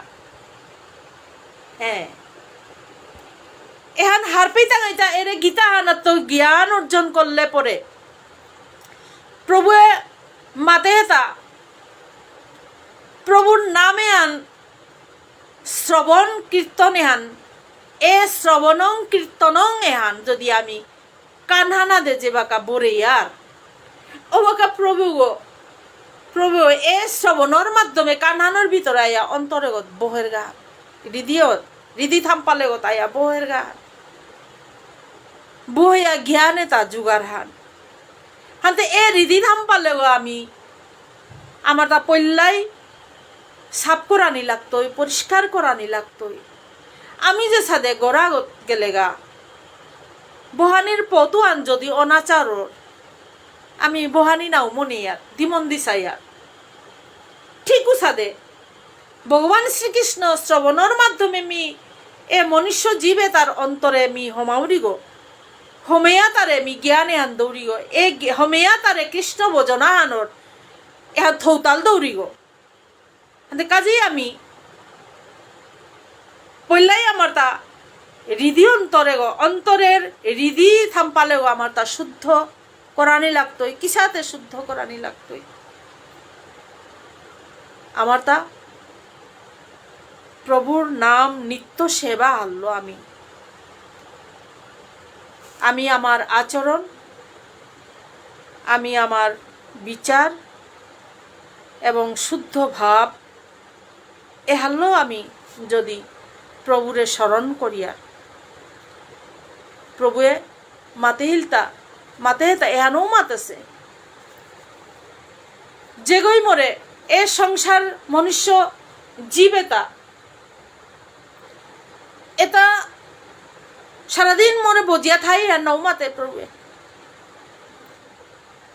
হ্যাঁ, এহান হারপিতাঙাইতা এরে গীতা হানাত জ্ঞান অর্জন করলে পরে প্রভুয়ে মাতেতা, প্রভুর নামে আন শ্রবণ কীর্তন এহান, এ শ্রবণং কীর্তনং এহান যদি আমি কানহানাদে যেবাকা বরে ইয়ার, ওবাকা প্রভু গো, প্রভু এ শ্রবণর মাধ্যমে কানহানর ভিতরে আয়া অন্তরেগত বহেরগা, হৃদিও, হৃদি থাম্পালেগত আয়া বহেরগা, বহিয়া জ্ঞানে তা জুগার হান। হানতে এ হৃদি থাম্পালেগো আমি আমার তা পল্লাই সাফ করানি লাগতই, পরিষ্কার করানি লাগতই। আমি যে সাদে গড়া গ-, গেলেগা, বহানির পথু আন যদি অনাচারর, আমি বহানি নাও মনে ইয়ার, দিমন দিসাইয়ার। ঠিক উসাদে, ভগবান শ্রীকৃষ্ণ শ্রবণর মাধ্যমে মি এ মনুষ্য জীবে তার অন্তরে মি হমাউরিগো, হমেয়া তারে মি জ্ঞানে আন দৌরিগো, এ জ্ঞ-, হমেয়া তারে কৃষ্ণ ভজনা আনর এহান থৌতাল দৌরিগো। হাতে কাজেই আমি পইলাই আমার তা হৃদি অন্তরে গো, অন্তরের হৃদি থাম্পালে গো আমার তা শুদ্ধ করানি লাগতই। কিসাতে শুদ্ধ করানি লাগতই? আমার তা প্রভুর নাম নিত্য সেবা হারলো আমি। আমি আমার আচরণ, আমি আমার বিচার এবং শুদ্ধ ভাব এহারলো আমি যদি প্রভুরে স্মরণ করিয়া, প্রভুয়ে মাতেহিলতা, মাতেহেতা এহানও মাতেসে। যেগই মোরে এ সংসার মনুষ্য জীব এতা, এতা সারাদিন মোরে বজিয়া থাই আর নৌ মাতে প্রভুয়ে।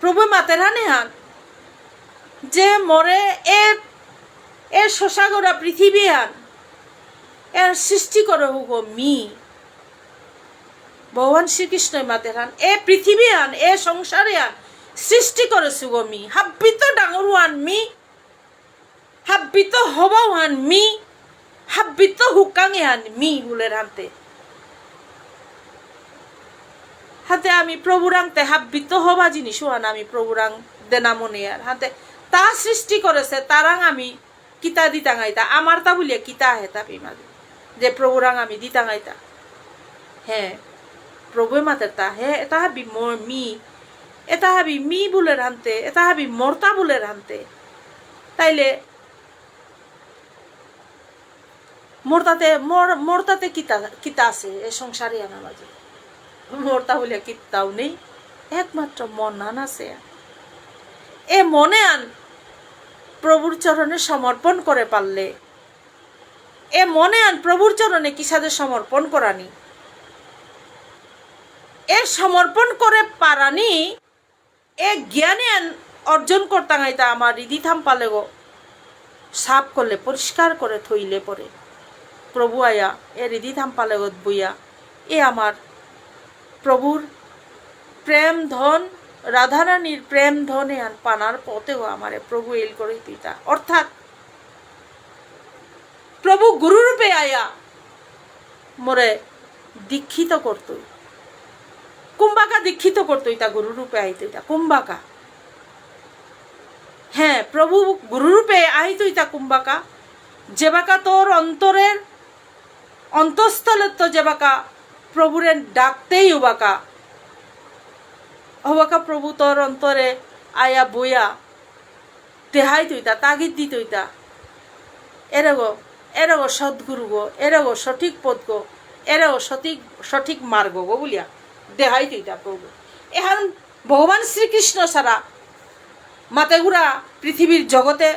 প্রভু মাতের হান এহান যে মোরে এ, এ সসাগরা পৃথিবী হান এর সৃষ্টি করে হুগো মি। ভগবান শ্রীকৃষ্ণই মাতের হান এ পৃথিবী হান, এ সংসারে হান সৃষ্টি করে সুগো মি। হাব্বিত ডাঙর হান মি, হাব্বিত হবাও হান মি, হাব্বিত হুকাঙে হান মি বুলের হানতে। হাতে আমি প্রভুরাংতে হাব্বিত হবা জিনিস হান আমি প্রভুরাং দেনা মনে আর। হাতে তা সৃষ্টি করেসে, তারাং আমি কিতা দিতাঙাইতা, আমার তা বুলিয়া কিতা আহে তা পিমাদি। যে প্রভুরাং আমি দিতাঙাইতা। হ্যাঁ, প্রভুয়ে মাতের তা, হে, এতা হাবি মোর মি, এতা হাবি মি বুলের হানতে, এতা হাবি মোরতা বুলের হানতে। তাইলে মোর তাতে, মোর, মোর তাতে কিতা, কিতা আছে এ সংসারে আনা মাঝে? মোর তা বুলিয়া কিত্তাও নেই, একমাত্র মন আন আছে। এ মনে আন প্রভুর চরণে সমর্পণ করে পারলে, এ মনে আন প্রভুর চরণে কিসাদে সমর্পণ করানি? এ সমর্পণ করে পারানি এ জ্ঞানে আন অর্জন করতাঙাইতা আমার হৃদি থাম্পালেগো সাফ করলে, পরিষ্কার করে থইলে পরে প্রভু আয়া এ হৃদি থাম্পালেগত বইয়া এ আমার প্রভুর প্রেম ধন, রাধারানীর প্রেম ধনে আন পানার পথেও আমারে প্রভু এল করে দিতা। অর্থাৎ প্রভু গুরুরূপে আয়া মোরে দীক্ষিত করতই। কুম্বাকা দীক্ষিত করতই তা গুরুরূপে আইতই তা কুম্বাকা। হ্যাঁ, প্রভু গুরুরূপে আইতই তা কুম্বাকা। যেবাকা তোর অন্তরের অন্তঃস্থলে তো যেবাকা প্রভুরে ডাকতেই উবাকা। হবাকা প্রভু তোর অন্তরে আয়া বইয়া দেহাই তৈতা, তাগিদ দি তৈতা। এরগো, এরগো সদ্গুরু গো, এরগো সঠিক পথ গো, এরগো সঠিক, সঠিক মার্গ গো বুলিয়া দেহাই তৈতা প্রভু। এহান ভগবান শ্রীকৃষ্ণ ছাড়া মাতেগুড়া পৃথিবীর জগতে,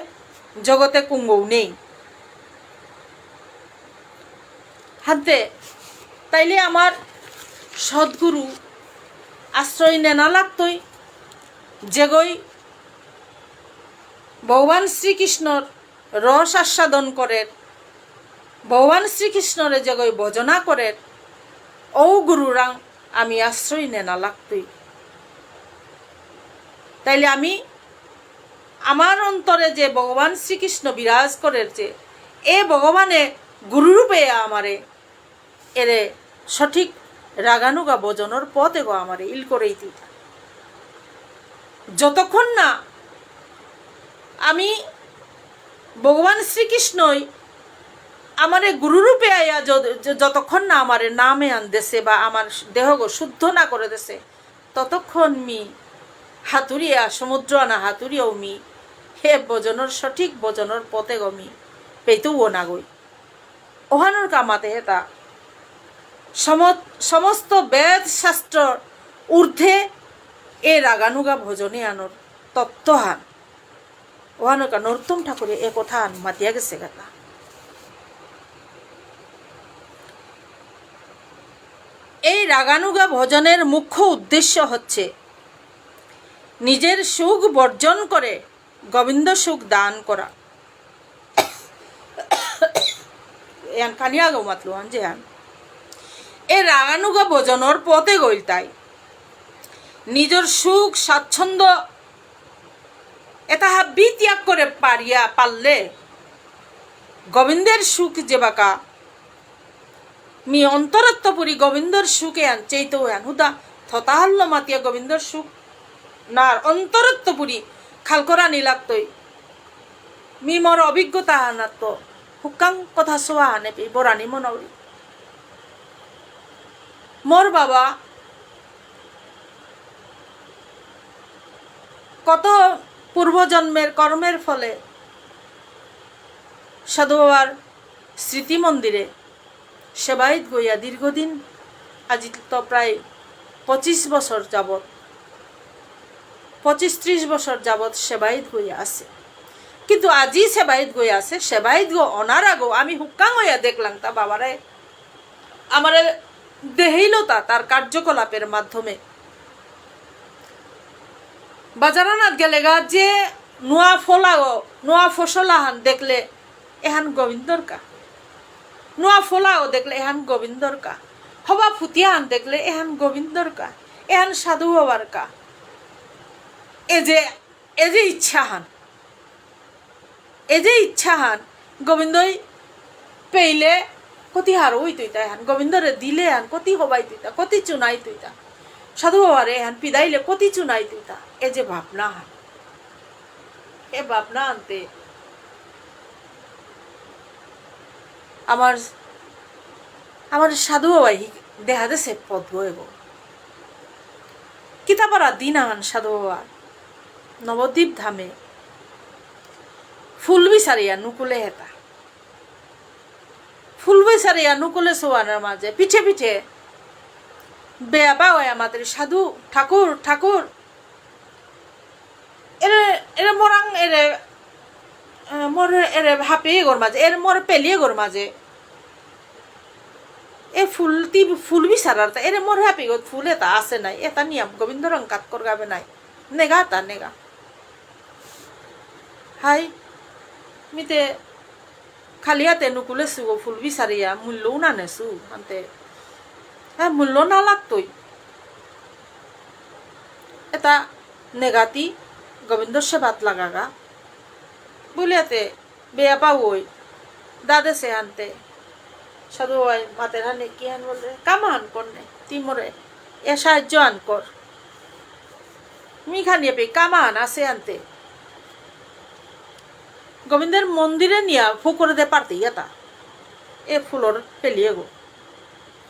জগতে কুঙ্গও নেই। হাতে তাইলে আমার সদ্গুরু আশ্রয় নেনা লাগতই, যেগই ভগবান শ্রীকৃষ্ণর রস আস্বাদন করের, ভগবান শ্রীকৃষ্ণরে যেগই ভজনা করের, ঔ গুরুরাং আমি আশ্রয় নেনা লাগতই। তাইলে আমি আমার অন্তরে যে ভগবান শ্রীকৃষ্ণ বিরাজ করের যে, এ ভগবানে গুরুরূপে আমারে এরে সঠিক রাগানুগা ভজনর পথ এগো আমারে ইল করেই দিতা। যতক্ষণ না আমি ভগবান শ্রীকৃষ্ণই আমারে গুরুরূপে আয়া য-, য-, যতক্ষণ না আমারে নামে আন দেসে বা আমার দেহগো শুদ্ধ না করে দেসে, ততক্ষণ মি হাতুরিয়া, সমুদ্র আনা হাতুরিয়াও মি হে ভজনর সঠিক ভজনর পথে গমি পেতুও নাগই। ওহানোর কামাতে হেতা সমত-, সমস্ত বেদ শাস্ত্রর ঊর্ধ্বে এ রাগানুগা ভজনে আনোর তত্ত্বহান। ওহানোর কা নরোত্তম ঠাকুরে এ কথা আন মাতিয়া গেসে গাতা। এই রাগানুগা ভজনের মুখ্য উদ্দেশ্য হচ্ছে নিজের সুখ বর্জন করে গোবিন্দ সুখ দান করা। এহান কানিয়া গো মাতলু আন যে আন। এ রাগানুগা ভজনর পথে গইল তাই। নিজের সুখ স্বাচ্ছন্দ্য এটা হাবি ত্যাগ করে পারিয়া পারলে গোবিন্দের সুখ যেবাকা মি অন্তরত্ব পুরি গোবিন্দর সুখ এহান চেইতৌ এহান হুদা থতাহাল্য মাতিয়া গোবিন্দর সুখ নার অন্তরত্ব পুরি খাল করানি লাগতই। মি মোর অভিজ্ঞতা হানাত্ত হুকাং কথা সোয়া হানে পি বরানি মনৌরি। মোর বাবা কত পূর্বজন্মের কর্মের ফলে সাধু বাবার স্মৃতি মন্দিরে সেবায়িত গইয়া দীর্ঘদিন, আজি তো প্রায় পঁচিশ বছর যাবত, পঁচিশ ত্রিশ বছর যাবত সেবায়িত গইয়া আছে। কিন্তু আজি সেবায়িত গইয়া আছে, সেবায়িত গো অনার আগো আমি হুক্কাং হইয়া দেখলাম তা বাবারে আমারে দেহেইল তা তার কার্যকলাপের মাধ্যমে। বাজারানাত গেলেগা যে নোয়া ফলাও, নোয়া ফসলাহান দেখলে এহান গোবিন্দর কা। নোয়া ফলাও দেখলে এহান গোবিন্দর কা। হবা ফুটিয়াহান দেখলে এহান গোবিন্দর কা। এহান সাধু বাবার কা। এ যে, এ যে ইচ্ছাহান। এ যে ইচ্ছাহান, গোবিন্দই পেইলে কতি হারৌ হইতইতা এহান, গোবিন্দরে দিলে এহান কতি হবাইতইতা, কতি চুনাইতইতা, সাধু বাবারে এহান পিদাইলে কতি চুনাইতইতা, এ যে ভাবনাহান, এ ভাবনা আনতে আমার, আমার সাধু বাবাই হি-, দেহা দেসে পথ গো এগো। কিতাপারা দিন আহান সাধু বাবা নবদ্বীপ ধামে ফুল বিচারিয়া নুকুলে হেতা। ফুল বিচারিয়া নুকুলে সোয়ানার মাঝে পিছে পিছে বেয়াপা হয়া মাতের সাধু, ঠাকুর, ঠাকুর। এরে, এরে মোরাং এরে, এ, মোর এরে হাপি এগোর মাঝে, এরে মোর পেলি এগোর মাঝে। এ ফুল তি ফুল বিচারার তা, এরে মোর হাপি এগোর ফুল এতা আছে নাই, এতা নিয়াম গোবিন্দ রং কাত কর গাবে নাই। নেগা তা নেগা। হাই, মিতে খালি হাতে নুকুলেসু গো ফুল বিচারিয়া, মূল্যও না নেসু, আনতে। হ্যাঁ, মূল্য না লাগতই। এতা নেগাতি গোবিন্দ সেবাত লাগাগা। বুলিয়াতে, বেয়া পাওই, দাদেসে আনতে। সাধু বাবাই মাতের হানে কি হান বললে, কামান করনে, তি মোরে, এ সাহায্য আন কর। মি খানি এপে কামান আছে আনতে। গোবিন্দর মন্দিরে নিয়া ফুকরে দে পারতে ইয়াতা। এ ফুলর পেলিয়ে গো।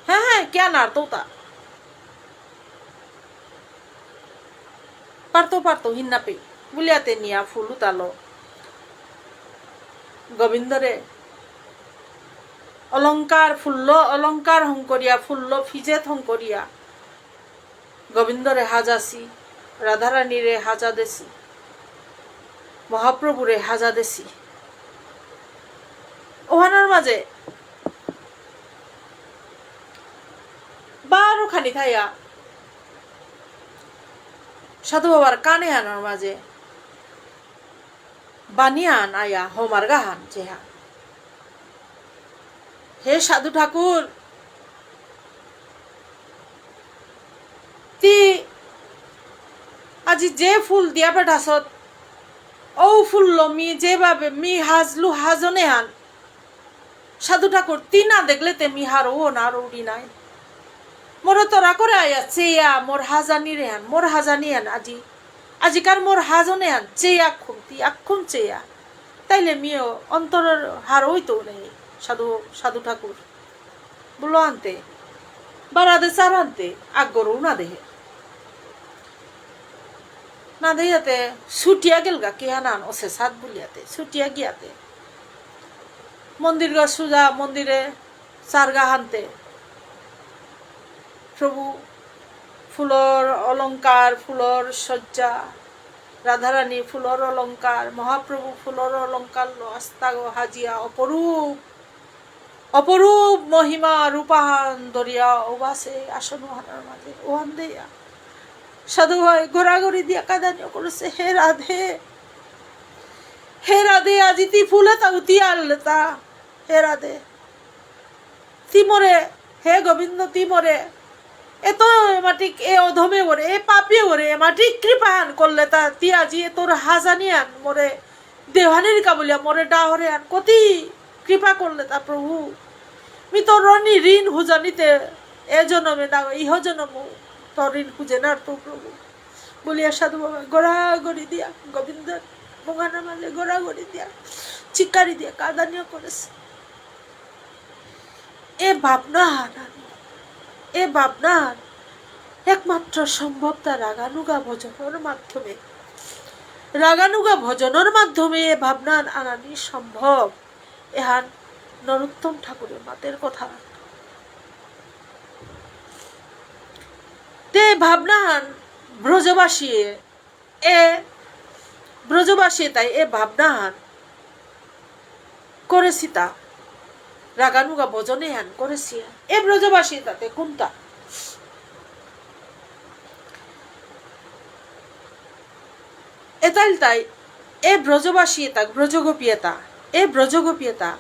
হ্যাঁ, হ্যাঁ, কে আনার তো তা? পারতো, পারতো, হিন্নাপে। বুলিয়াতে নিয়া ফুল উতালো। গোবিন্দরে অলংকার ফুল্ল, অলংকার হংকরিয়া, ফুল্ল ফিজেত হংকরিয়া। গোবিন্দরে হাজাসি, রাধারানীরে হাজা দেসি, মহাপ্রভুরে হাজা দেসি। ওহানর মাঝে বারো খানি থাইয়া সাধু বাবার কানে হানর মাঝে বানিয়ান আয়া হোমার গাহান চেহা। হে সাধু ঠাকুর, তি আজি যে ফুল দিয়া পেঠাসত, ঔ ফুল লমি যেভাবে মি হাজলু হাজনে হান। সাধু ঠাকুর, তি না দেখলে তে মি হারৌ না রৌরি নাই। মোরে তরা করে আয়া চেয়া, মোর হাজানি রে হান, মোর হাজানি হান আজি। আজিকার মোর হাজনে হান, চেয়া খুম, তি আক্ষুম চেয়া। তাইলে মিও অন্তরর হারৌ হইতো নেই, সাধু, সাধু ঠাকুর। বুলো আনতে, বারাদে চার আনতে, আগরও না দেহে। না দেহিয়াতে, ছুটিয়া গেলগা, কিহানান, অসে সাত বুলিয়াতে, ছুটিয়া গিয়াতে। মন্দির গা সুজা, মন্দিরে চারগা হানতে। প্রভু ফুলর অলংকার, ফুলর সজ্জা, রাধারানী ফুলর অলংকার, মহাপ্রভু ফুলর অলংকার লো আস্তাগ হাজিয়া অপরূপ, অপরূপ মহিমা রূপাহান ধরিয়া ওবাসে আসন ওহানার মাঝে ওহান দেয়া। সাধু ভাই ঘোরাঘুরি দিয়া কাদানি করেছে, হে রাধে, হে রাধে, আজি তি ফুলে তা উতিয়া আনলে তা, হে রাধে। তি মোরে, হে গোবিন্দ, তি মোরে, এত এমাটিক, এ অধমে ওরে, এ পাপি ওরে, এমাটিক কৃপাহান করলে তা, তি আজি এ তোর হাজানি আন মোরে, দেহানির কাবুলিয়া মোরে ডাহরে আন, কতি কৃপা করলে তা প্রভু। মি তোর ঋণ হুজানিতে এ জনমে না, ইহ জনম তোর ঋণ হুজে নার তো প্রভু। বলিয়া সাধু বাবা গড়াগড়ি দিয়া গোবিন্দর মুঙানার মাঝে গড়াগড়ি দিয়া চিকারি দিয়া কাদানিয়া করেসে। এ ভাবনা হান, এ ভাবনা হান একমাত্র সম্ভব তা রাগানুগা ভজনর মাধ্যমে। রাগানুগা ভজনর মাধ্যমে এ ভাবনা হান আনানি সম্ভব। এহান নরোত্তম ঠাকুরে মাতের কথা। তে ভাবনা হান ব্রজবাসী এ ব্রজবাসী তাই এ ভাবনা হান করেসিতা, রাগানুগা ভজনে হান করেসি। এ ব্রজবাসী তাতে কোনটা? এতাইল তাই এ ব্রজবাসী এতা, ব্রজগোপী এতা, এ ব্রজগোপী এতা,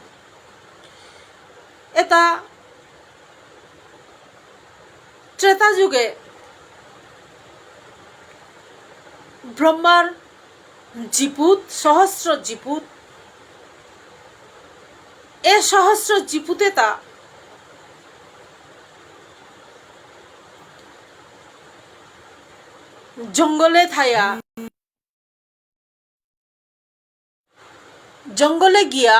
এতা ত্রেতা যুগে ব্রহ্মার জিপুত, সহস্র জিপুত, এ সহস্র জিপুতে তা জঙ্গলে থায়া, জঙ্গলে গিয়া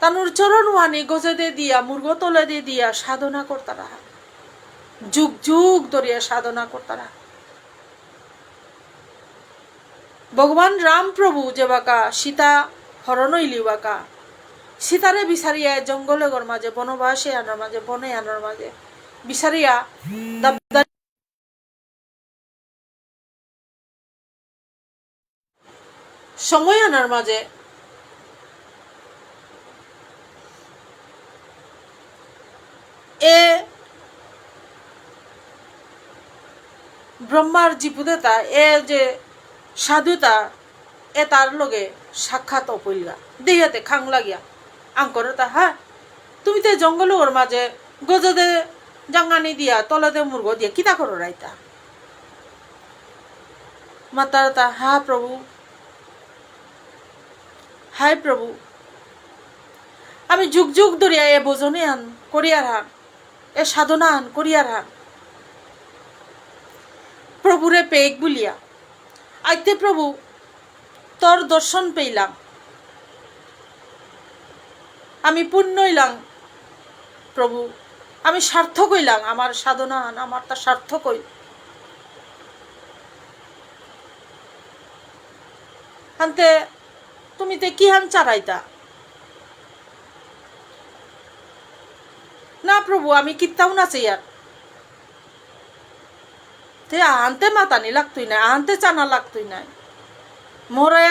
তানুর চরণ ওহানি গজেদে দিয়া, মুরগ তলেদে দিয়া সাধনা করতারা। যুগ যুগ ধরিয়া সাধনা করতারা। ভগবান রাম প্রভু যেবাকা সীতা হরণ হইলিবাকা, সীতারে বিচারিয়া জঙ্গল এগর মাঝে, বনবাসে আনার মাঝে, বনে আনার মাঝে বিচারিয়া দাবদারি সময় আনার মাঝে এ ব্রহ্মার জিপুদেতা, এ যে সাধুতা, এ তার লগে সাক্ষাৎ অপইলগা। দেহিয়াতে খাং লাগিয়া আঙকরতা, হা, তুমি তে জঙ্গল ওর মাঝে গজেদে জাঙ্গানি দিয়া, তলেদে মুরগ দিয়া, কিতা কররাইতা? মাতারতা, হা প্রভু, হায় প্রভু, আমি যুগ যুগ ধরিয়া এ ভজনে হান করিয়ার হান, এ সাধনা হান করিয়ার হান, প্রভুরে পেক বুলিয়া। আইতে প্রভু, তোর দর্শন পেইলাম, আমি পুণ্য হইলাম প্রভু, আমি সার্থক হইলাম, আমার সাধনা হান, আমার তা সার্থক হইল। হানতে তুমি তে কি হান চারাইতা? না প্রভু, আমি কিত্তাও না চাইয়ার। তে আহানতে মাতানি লাগতই নাই, আহানতে চানা লাগতই নাই। মোরে,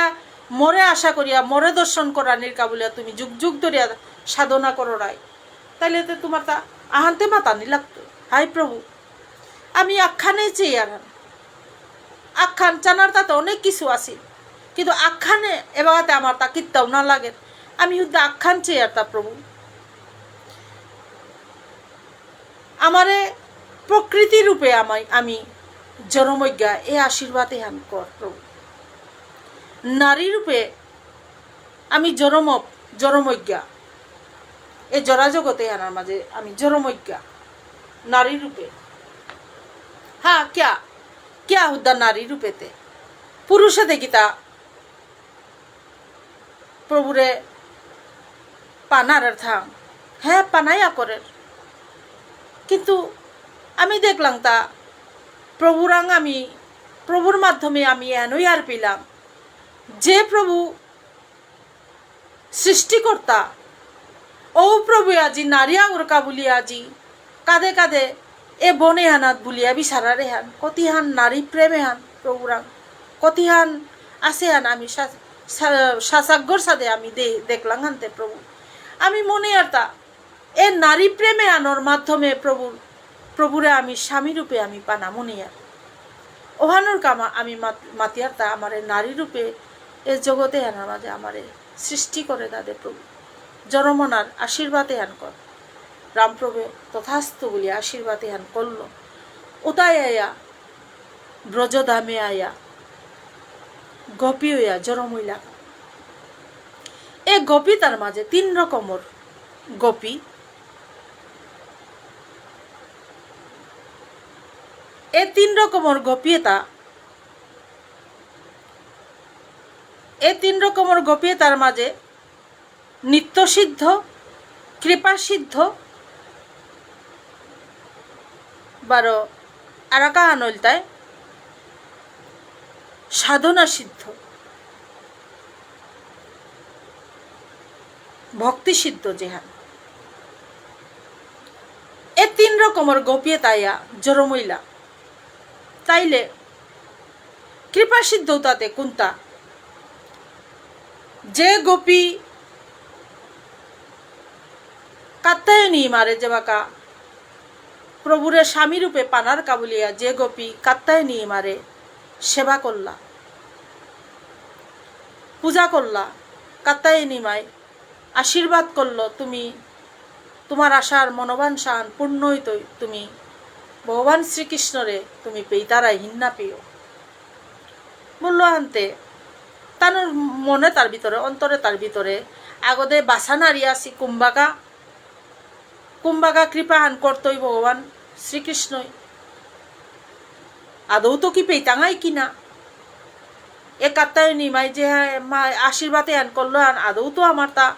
মোরে আশা করিয়া, মোরে দর্শন করানির কা বুলিয়া তুমি যুগ যুগ ধরিয়া সাধনা কররাই। তাইলে তে তোমার তা আহানতে মাতানি লাগতই। হায় প্রভু, আমি আখ্যানে চেয়ার। আখ্যান চানার তাতে অনেক কিছু আছিল, কিন্তু আখ্যানে এবাগাতে আমার তা কিত্তাও না লাগে। আমি হুদ্দা আখ্যান চেয়ার তা প্রভু। আমারে প্রকৃতি রূপে আমায়, আমি জরমজ্ঞা, এ আশীর্বাদ এহান কর প্রভু। নারী রূপে আমি জরম, জরমজ্ঞা, এ জরা জগতে আনার মাঝে আমি জরমজ্ঞা নারী রূপে। হ্যাঁ, কিয়া, কিয়া হুদ্দা নারী রূপেতে? পুরুষে দেখিতা প্রভুরে পানার থাং, হ্যাঁ, পানাইয়া করের। কিন্তু আমি দেখলাম তা প্রভুরাং আমি, প্রভুর মাধ্যমে আমি এনই আর পেলাম যে প্রভু সৃষ্টিকর্তা, ও প্রভু আজি নারী আগর কা বুলি আজি কাদে কাদে এ বনে হানাত বুলিয়া বিচারারে হান, কতিহান নারী প্রেমে হান প্রভুরাং, কতিহান আছে হান আমি সা-, সা-, সাসাগ্যর সাদে আমি দে-, দেখলাম হানতে প্রভু। আমি মনে আরতা এ নারী প্রেমে আনর মাধ্যমে প্রভুর, প্রভুরে আমি স্বামী রূপে আমি পানা মনে আর। ওহানোর কামা আমি মাত-, মাতিয়ারতা আমারে নারী রূপে এ জগতে আনার মাঝে আমারে সৃষ্টি করে দাদে প্রভু। জনমনার আশীর্বাদ এহান কর। রামপ্রভু তথাস্তু বলি আশীর্বাদ এহান করল। উতায় আয়া, ব্রজধামে আয়া, গোপী হইয়া জরম হইলা। এ গোপী তার মাঝে তিন রকমর গোপী। এ তিন রকমর গোপী এতা, এ তিন রকমর গোপী এতার মাঝে নিত্যসিদ্ধ, কৃপাসিদ্ধ, বারো আরাকা আনলতায় সাধনা সিদ্ধ, ভক্তি সিদ্ধ যেহান। এ তিন রকমর গোপী এতাইয়া জরমইলা। তাইলে কৃপাসিদ্ধ তাতে কুন্তা? যে গোপী কাত্যায়নী মারে যেবাকা প্রভুরে স্বামী রূপে পানার কাবুলিয়া যে গোপী কাত্যায়নী মারে সেবা করলা, পূজা করলা, কাত্যায়নী মায় আশীর্বাদ করলো, তুমি তোমার আশার মনোবাঞ্ছান পূর্ণ হইতই, তুমি ভগবান শ্রীকৃষ্ণরে তুমি পেইতারাই হিন্না পেও। বললো আনতে, তানুর মনে তার ভিতরে, অন্তরে তার ভিতরে, আগদে বাসা নারী আসি কুম্বাকা, কুম্বাকা কৃপাহান করতই ভগবান শ্রীকৃষ্ণই। আদৌ তো কি পেইতাঙাই কিনা? এ কাত্তায়নী মাই যে মা আশীর্বাদ এহান করলো আন, আদৌ তো আমার তা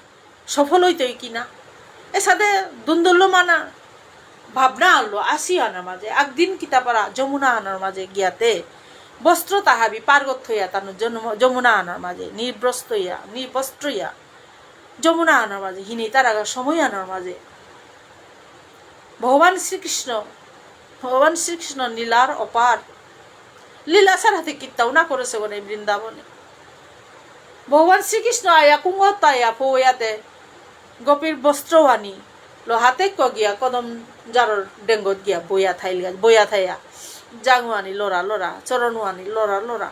সফল হইতই কিনা? এসাদে দুন্দুল্য মানা ভাবনা আনলো আসি আনার মাঝে। একদিন কিতাপারা যমুনা আনার মাঝে গিয়াতে বস্ত্র তাহাবি পার্গত হইয়া তানু জন্ম-, যমুনা আনার মাঝে নির্বস্ত্র হইয়া, নির্বস্ত্র হইয়া যমুনা আনার মাঝে, হিনি তার আগে সময় আনার মাঝে। ভগবান শ্রীকৃষ্ণ, ভগবান শ্রীকৃষ্ণ লীলার অপার। লীলা ছাড়াতে কিত্তাও না করেছে গনে বৃন্দাবনে। ভগবান শ্রীকৃষ্ণ আয়া কুঙ্গত আয়া ফৌয়াতে গোপীর বস্ত্র আনি, লো হাতে ক গিয়া কদম জারর ডেঙ্গত গিয়া বইয়া থাইল গা-, বইয়া থাইয়া। জাঙু আনি লড়া লড়া, চরণ আনি লড়া লড়া।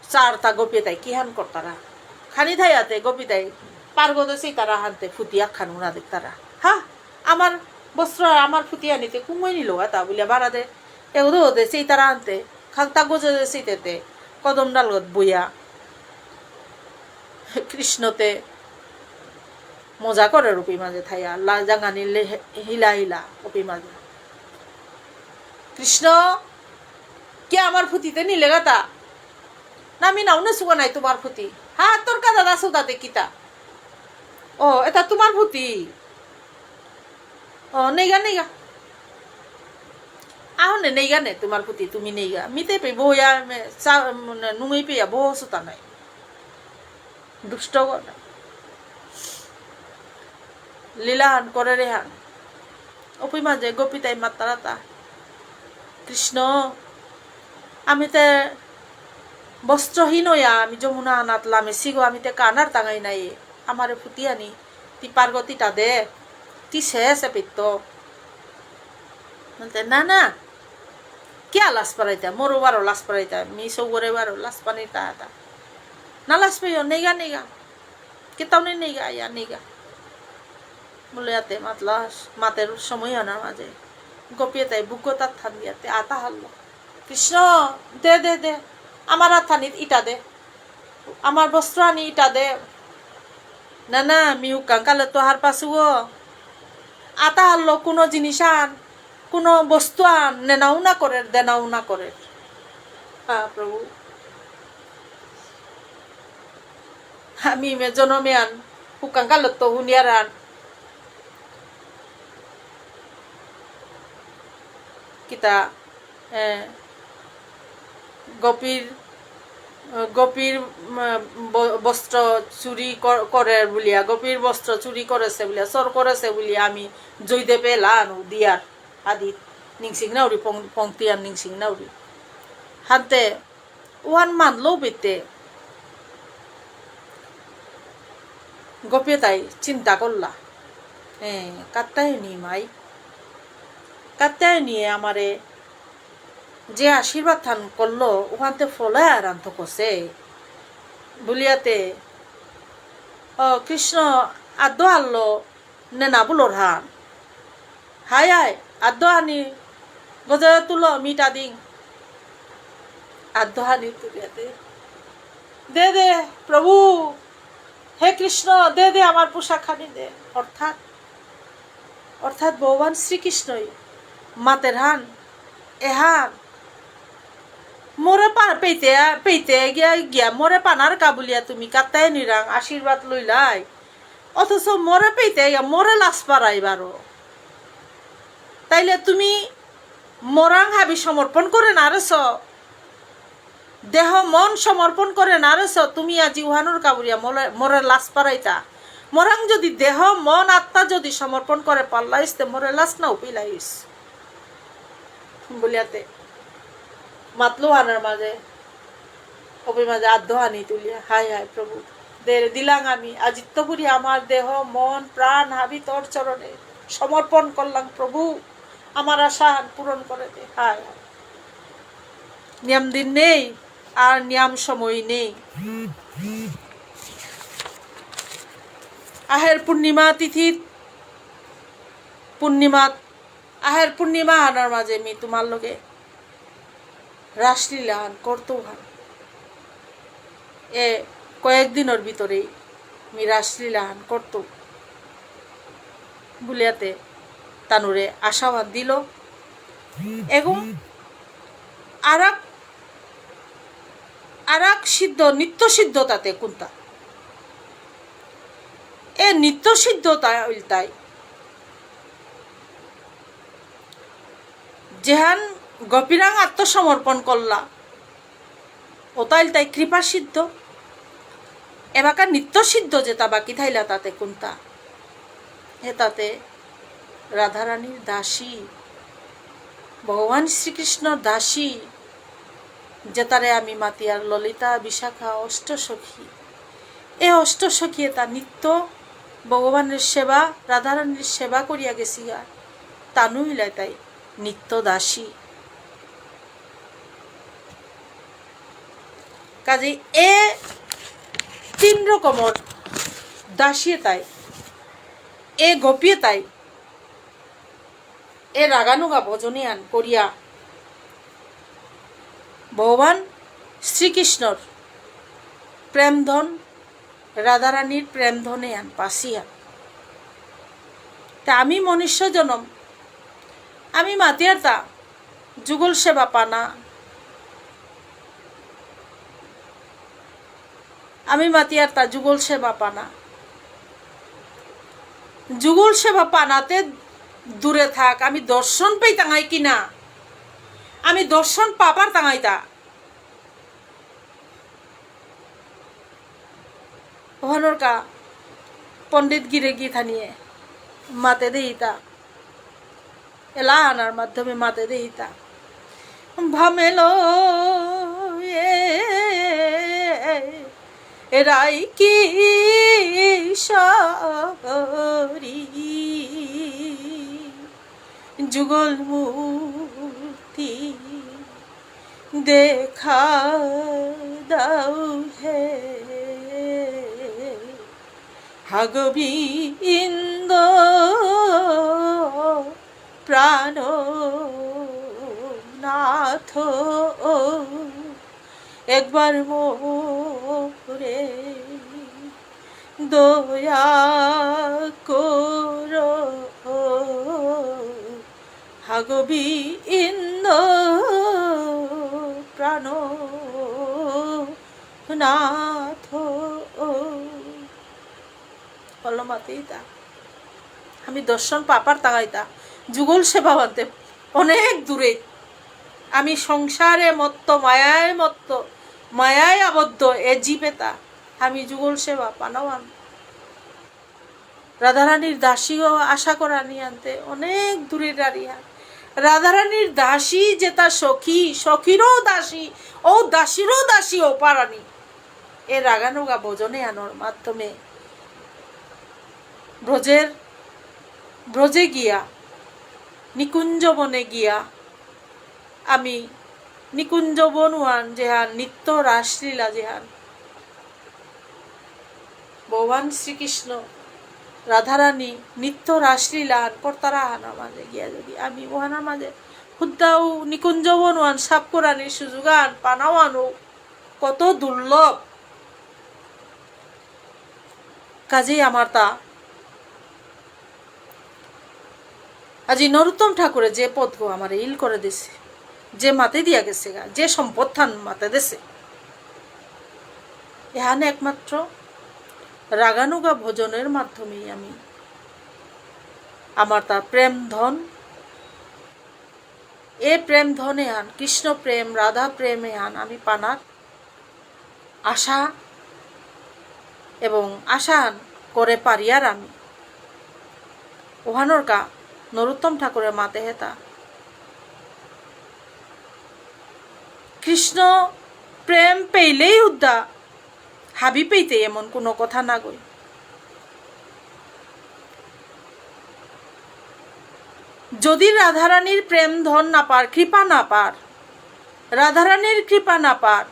চারতা গোপী তাই কিহান করতারা? খানি থাইয়াতে গোপী তাই পার্গত সেই তারা হানতে ফুটি আখান উনা দেখতারা। হা, আমার বস্ত্র, আমার ফুটি আনিতে কুমই নিল তা বুলিয়া বাড়া দে। এগো দে সেই তারা হানতে খাংতা গজে দে সেই তেতে কদম ডালগত বইয়া কৃষ্ণতে মজা করে রূপী মাঝে থাইয়া, লা জাঙানি লে-, হিলা হিলা রূপী মাঝে। কৃষ্ণ, কে আমার ফুতিতে নিলে গাতা? না, আমি নাও না সুগা নাই তোমার ফুতি। হা, তোর কা দাদা সুদাতে কিতা? ও, এটা তোমার ফুতি। ও, নেইগা, নেইগা। আহনে নেইগা নে, তোমার ফুতি, তুমি নেইগা। মিতে পে বইয়া, মে, চা, মানে, নুঙেই পেয়া, বহ সুতা নাই। দুষ্ট গণ। লীলাহান করে রেহান। অপি মাঝে গোপীতাই মাতারাতা। কৃষ্ণ, আমি তে বস্ত্রহীন হইয়া আমি যমুনা আনাত লামেসি গো, আমি তে কানার তাঙাই নাই। আমারে ফুতি আনি, তি পার্বতীটা দে, তি শেষ এপিত্ত। বলতে, না, না, কিয়া লাজ পারাইতা? মোরও বারো লাজ পারাইতা, মি সৌগরে বারো লাজ পানিতা আতা। না লাজ পাইও, নেইগা, নেইগা। কিতাও নেই, নেইগা, ইয়া নেইগা। বলে আতে মাতলা, মাতের সময় আনার মাঝে। গোপীয়ে তাই বুকো তার থান দিয়াতে আতা হারলো। কৃষ্ণ, দে, দে, দে। আমার আথানিত ইটা দে। আমার বস্ত্র আনি ইটা দে। না, না, মি হুকাং কালে তো হার পাসুগো। আতা হারলো কোনো জিনিস আন, কোনো বস্তু আন, নেনাও না করে, দেনাও না করে। হা, প্রভু। আমি মে জনমে আন, হুকাং কালে তো হুনিয়ার আন। কিতা এ, গোপীর, এ, গোপীর, উম, ব-, বস্ত্র চুরি কর-, করে বুলিয়া, গোপীর বস্ত্র চুরি করেছে বুলিয়া, চোর করেছে বুলিয়া আমি জয়দেবে লানু দিয়ার আদি নিংসিং নাউরি পং-, পংক্তি আর নিংসিং নাউরি। হাতে ওহান মানলো বেতে। গোপীয়ে তাই চিন্তা করলা, "এ, কাত্তায়নী মাই, কাত্তায়নীয়ে আমারে যে আশীর্বাদ থান করলো, ওখানতে ফলে আর আনতো কষে।" বুলিয়াতে, "ও কৃষ্ণ, আদ্য আনলো, নেনা বুলোর হান। হায় হায়, আদ্য হানি গজে তুলো মিটা দিং।" আদ্য হানি তুলিয়াতে, "দে দে, প্রভু, হে কৃষ্ণ, দে দে আমার পোশাক খানি দে। অর্থাৎ, অর্থাৎ ভগবান শ্রীকৃষ্ণই মাতের হান, এহান মোরে পা-, পেইতে, পেইতে গিয়া, গিয়া মোরে পানার কা বুলিয়া তুমি কাত্তায় নিরাং আশীর্বাদ লইলাই, অথচ মোরে পেইতে গিয়া মোরে লাজ পারাই বারো। তাইলে তুমি মোরাং হাবি সমর্পণ করে নারেছ, দেহ মন সমর্পণ করে নারেছ, তুমি আজি উহানর কা বুলিয়া মোরে, মোরে লাজ পারাইতা। মোরাং যদি দেহ মন আত্মা যদি সমর্পণ করে পারলাইস, তে মোরে লাজ না উপিলাইস। বুলিয়াতে মাতলু হানার মাঝে, কবির মাঝে আদ্য হানি তুলিয়া, হায় হায় প্রভু, দে-, দিলাং আমি, আজিত্ত করি আমার দেহ, মন, প্রাণ হাবি তোর চরণে সমর্পণ করলাম প্রভু, আমার আশা হান পূরণ করে দে। হায় হায়। নিয়ম দিন নেই, আর নিয়ম সময় নেই। আহের পূর্ণিমা তিথিত, পূর্ণিমা, আহের পূর্ণিমা হানার মাঝে মি তোমার লগে রাসলীলা হান করতৌ হান। এ কয়েকদিনর ভিতরেই মি রাসলীলা হান করতৌ বুলিয়াতে তানুরে আশাবাদ দিল। এবং আরাক, আরাক সিদ্ধ, নিত্য সিদ্ধ তাতে কোনটা? এ নিত্য সিদ্ধতা ইলতাই যেহান গোপীরাং আত্মসমর্পণ করলা, ওতা ইলতাই কৃপা সিদ্ধ। এবাকা নিত্য সিদ্ধ যেতা বাকি থাইলা তাতে কোনটা? এ তাতে রাধারানীর দাসী, ভগবান শ্রীকৃষ্ণর দাসী, যেতারে আমি মাতিয়ার ললিতা, বিশাখা, অষ্টসখী। এ অষ্টসখী এতা নিত্য ভগবানের সেবা, রাধারানীর সেবা করিয়া গেছিগা, তানু ইলতাই নিত্য দাসী। কাজে এ তিন রকমর দাসী এতাই, এ গোপী এতাই, এ রাগানুগা ভজনী আন করিয়া ভগবান শ্রীকৃষ্ণর প্রেমধন, রাধারানীর প্রেমধনে আন পাসিয়া। তা আমি মনুষ্য জনম, আমি মাতিয়ার তা যুগল সেবা পানা, আমি মাতিয়ার তা যুগল সেবা পানা। যুগল সেবা পানাতে দূরে থাক, আমি দর্শন পেই তাঙাই কিনা, আমি দর্শন পাবার তাঙাই তা। ওহানর কা পণ্ডিত গিরে গিথানিয়ে মাতে দেইতা। এলা আনার মাধ্যমে মাতে দেইতা। ভামেলো এ রাই কিশোরী যুগল মূর্তি দেখা দাও হে। হা গোবিন্দ প্রাণনাথ, একবার মোরে দয়া করো। হা গোবিন্দ প্রাণনাথ। অলমাতেই তা। আমি দর্শন পাপার তাগাইতা। যুগল সেবা বানতে অনেক দূরে। আমি সংসারে মত্ত, মায়ায় মত্ত, মায়ায় আবদ্ধ এ জীবেতা। আমি যুগল সেবা পানাওয়ান। রাধারানীর দাসীও আশা করানি আনতে অনেক দূরে দাঁড়িয়া। রাধারানীর দাসী যেতা সখী, সখীরও দাসী, ও দাসীরও দাসী ও পারানি। এ রাগানুগা ভজনে আনোর মাধ্যমে ব্রজের, ব্রজে গিয়া, নিকুঞ্জ বনে গিয়া, আমি নিকুঞ্জ বনহান যেহান নিত্য রাসলীলা যেহান, ভগবান শ্রীকৃষ্ণ, রাধারানী নিত্য রাসলীলা হান করতারা হানার মাঝে গিয়া যদি আমি ওহানার মাঝে হুদ্দাও নিকুঞ্জ বনহান সাপ করানির সুযোগ আন পানাওয়ানো কত দুর্লভ। কাজেই আমার তা আজি নরোত্তম ঠাকুরে যে পদগো আমারে ইল করে দিছে, যে মাতে দিয়া গেছে গা, যে সম্পদহান মাতে দেছে, এহান একমাত্র রাগানুগা ভজনের মাধ্যমেই আমি আমার তা প্রেম ধন, এ প্রেম ধন এহান, কৃষ্ণ প্রেম, রাধা প্রেম এহান আমি পানার আশা এবং আশা করে পারিয়ার আমি। ওহানর কা নরোত্তম ঠাকুরে মাতে হেতা, কৃষ্ণ প্রেম পেইলেই উদ্দা হাবি পেইতে এমন কোনো কথা না গই। যদি রাধারানীর প্রেম ধন না পার, কৃপা না পার, রাধারানীর কৃপা না পার,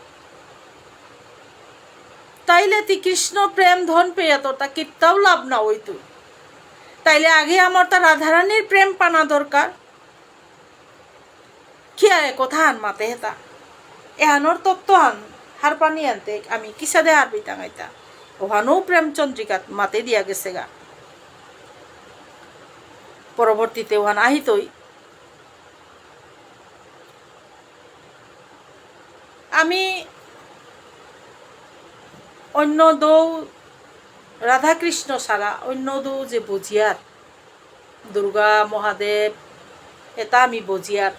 তাইলে তি কৃষ্ণ প্রেম ধন পেয়া তোর তা কিত্তাও লাভ না হইতো। তাইলে আগে আমার তা রাধারানীর প্রেম পানা দরকার। কিয়া এ কথাহান মাতে হেতা? এহানর তত্ত্বহান হারপানি আনতে আমি কিসাদে হারপিতাঙাইতা? ওহানও প্রেম চন্দ্রিকাত মাতে দিয়া গেছে গা। পরবর্তীতে ওহান আহিতই। আমি অন্য দৌ রাধাকৃষ্ণ ছাড়া অন্য দৌ যে বুঝিয়ার দুর্গা, মহাদেব, এতা আমি বুঝিয়ার।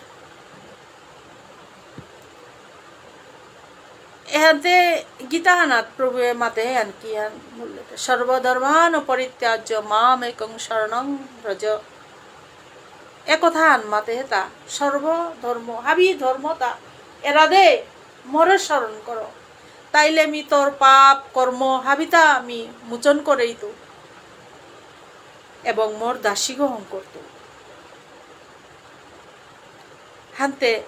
এহানতে গীতাহানাত প্রভুয়ে মাতে হেন কি হান বুললে, "সর্বধর্মান পরিত্যাজ্য মাম একং শরণং ব্রজ।" এ কথাহান মাতে হেতা, সর্বধর্ম, হাবি ধর্মতা এরাদে মরে স্মরণ করো। তাইলে মি তোর পাপ, কর্ম, হাবিতা মি মোচন করেইতু। এবং মোর দাসী গ্রহণ করতু। হানতে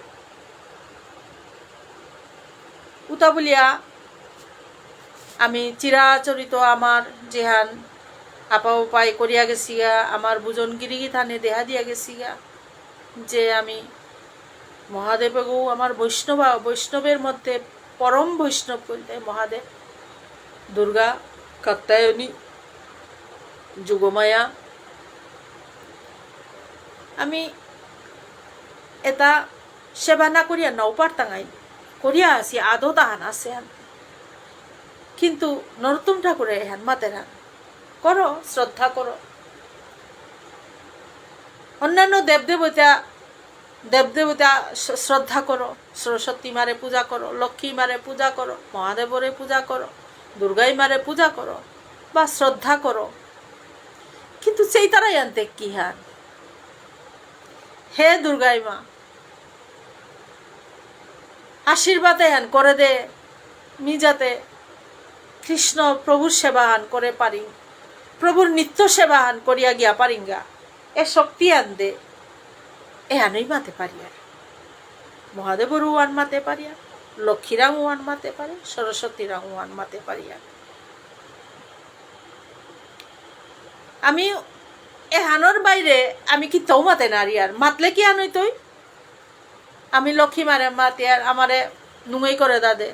উতা বুলিয়া আমি চিরাচরিত আমার যেহান আপা উপায় করিয়া গেছিগা, আমার বুজন গিরিগিথানে দেহা দিয়া গেছিগা, যে আমি মহাদেবগো আমার বৈষ্ণবা, বৈষ্ণবের মধ্যে পরম বৈষ্ণব বলতে মহাদেব, দুর্গা, কাত্যায়নী, যোগমায়া। আমি এতা সেবা না করিয়া নাও পারতাঙাই, করিয়া আসি, আদত আহান আছে আন। কিন্তু নরোত্তম ঠাকুরে এহান মাতেরা, করো, শ্রদ্ধা করো। অন্যান্য দেবদেবতা, দেবদেবতা শ্র-, শ্রদ্ধা করো, সরস্বতী মারে পূজা করো, লক্ষ্মী মারে পূজা করো, মহাদেবরে পূজা করো, দুর্গাই মারে পূজা করো বা শ্রদ্ধা করো। কিন্তু চেইতারাই আনতে কি হান? হে দুর্গাই মা, আশীর্বাদ এহান করে দে, মি যাতে কৃষ্ণ প্রভুর সেবাহান করে পারি, প্রভুর নিত্য সেবাহান করিয়া গিয়া পারিঙ্গা, এ শক্তি আন দে, এহানই মাতে পারিয়ার। মহাদেবর ওয়ান মাতে পারিয়ার, লক্ষ্মীরাং ওয়ান মাতে পারে, সরস্বতীরাং ওয়ান মাতে পারিয়ার। আমি এহানর বাইরে আমি কিতাও মাতে নারিয়ার, মাতলে কি আনইতই? আমি লক্ষ্মী মারে মাতিয়ার, আমারে নুঙাই করে দাদে।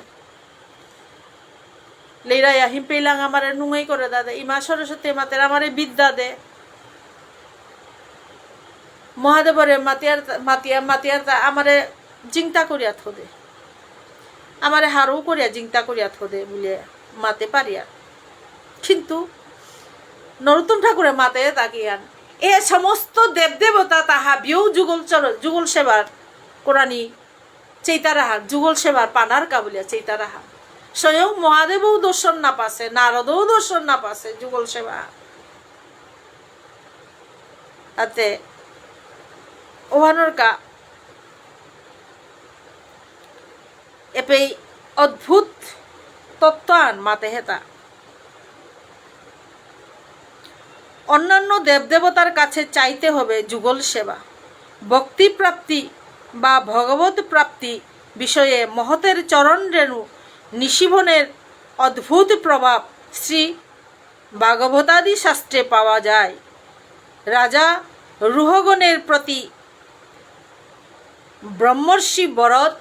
লেইরাইয়া হিমপেইলাং আমারে নুঙাই করে দাদে। ইমা সরস্বতী মাতের আমারে বিদ্যা দে। মহাদেবরে মাতিয়ার, মাতিয়া, মাতিয়ার তা আমারে জিংতা করিয়া থদে। আমারে হারৌ করিয়া জিংতা করিয়া থদে বুলে মাতে পারিয়া। কিন্তু নরোত্তম ঠাকুরে মাতে তাকিয়ান, এ সমস্ত দেবদেবতা তাহা বিয়েও যুগল চর-, যুগল সেবার কোরআনি চেইতারাহান, যুগল সেবার পানার কা বুলিয়া চেইতারাহান। স্বয়ং মহাদেবও দর্শন না পাসে, নারদও দর্শন না পাসে, যুগল সেবা। তাতে ওহানর কা এপেই অদ্ভুত তত্ত্ব আন মাতে হেতা। অন্যান্য দেবদেবতার কাছে চাইতে হবে যুগল সেবা। ভক্তি প্রাপ্তি বা ভগবত প্রাপ্তি বিষয়ে মহতের চরণ রেণু নিশিভনের অদ্ভুত প্রভাব শ্রী ভাগবতাদি শাস্ত্রে পাওয়া যায়। রাজা রুহগণের প্রতি ব্রহ্মর্ষি বরদ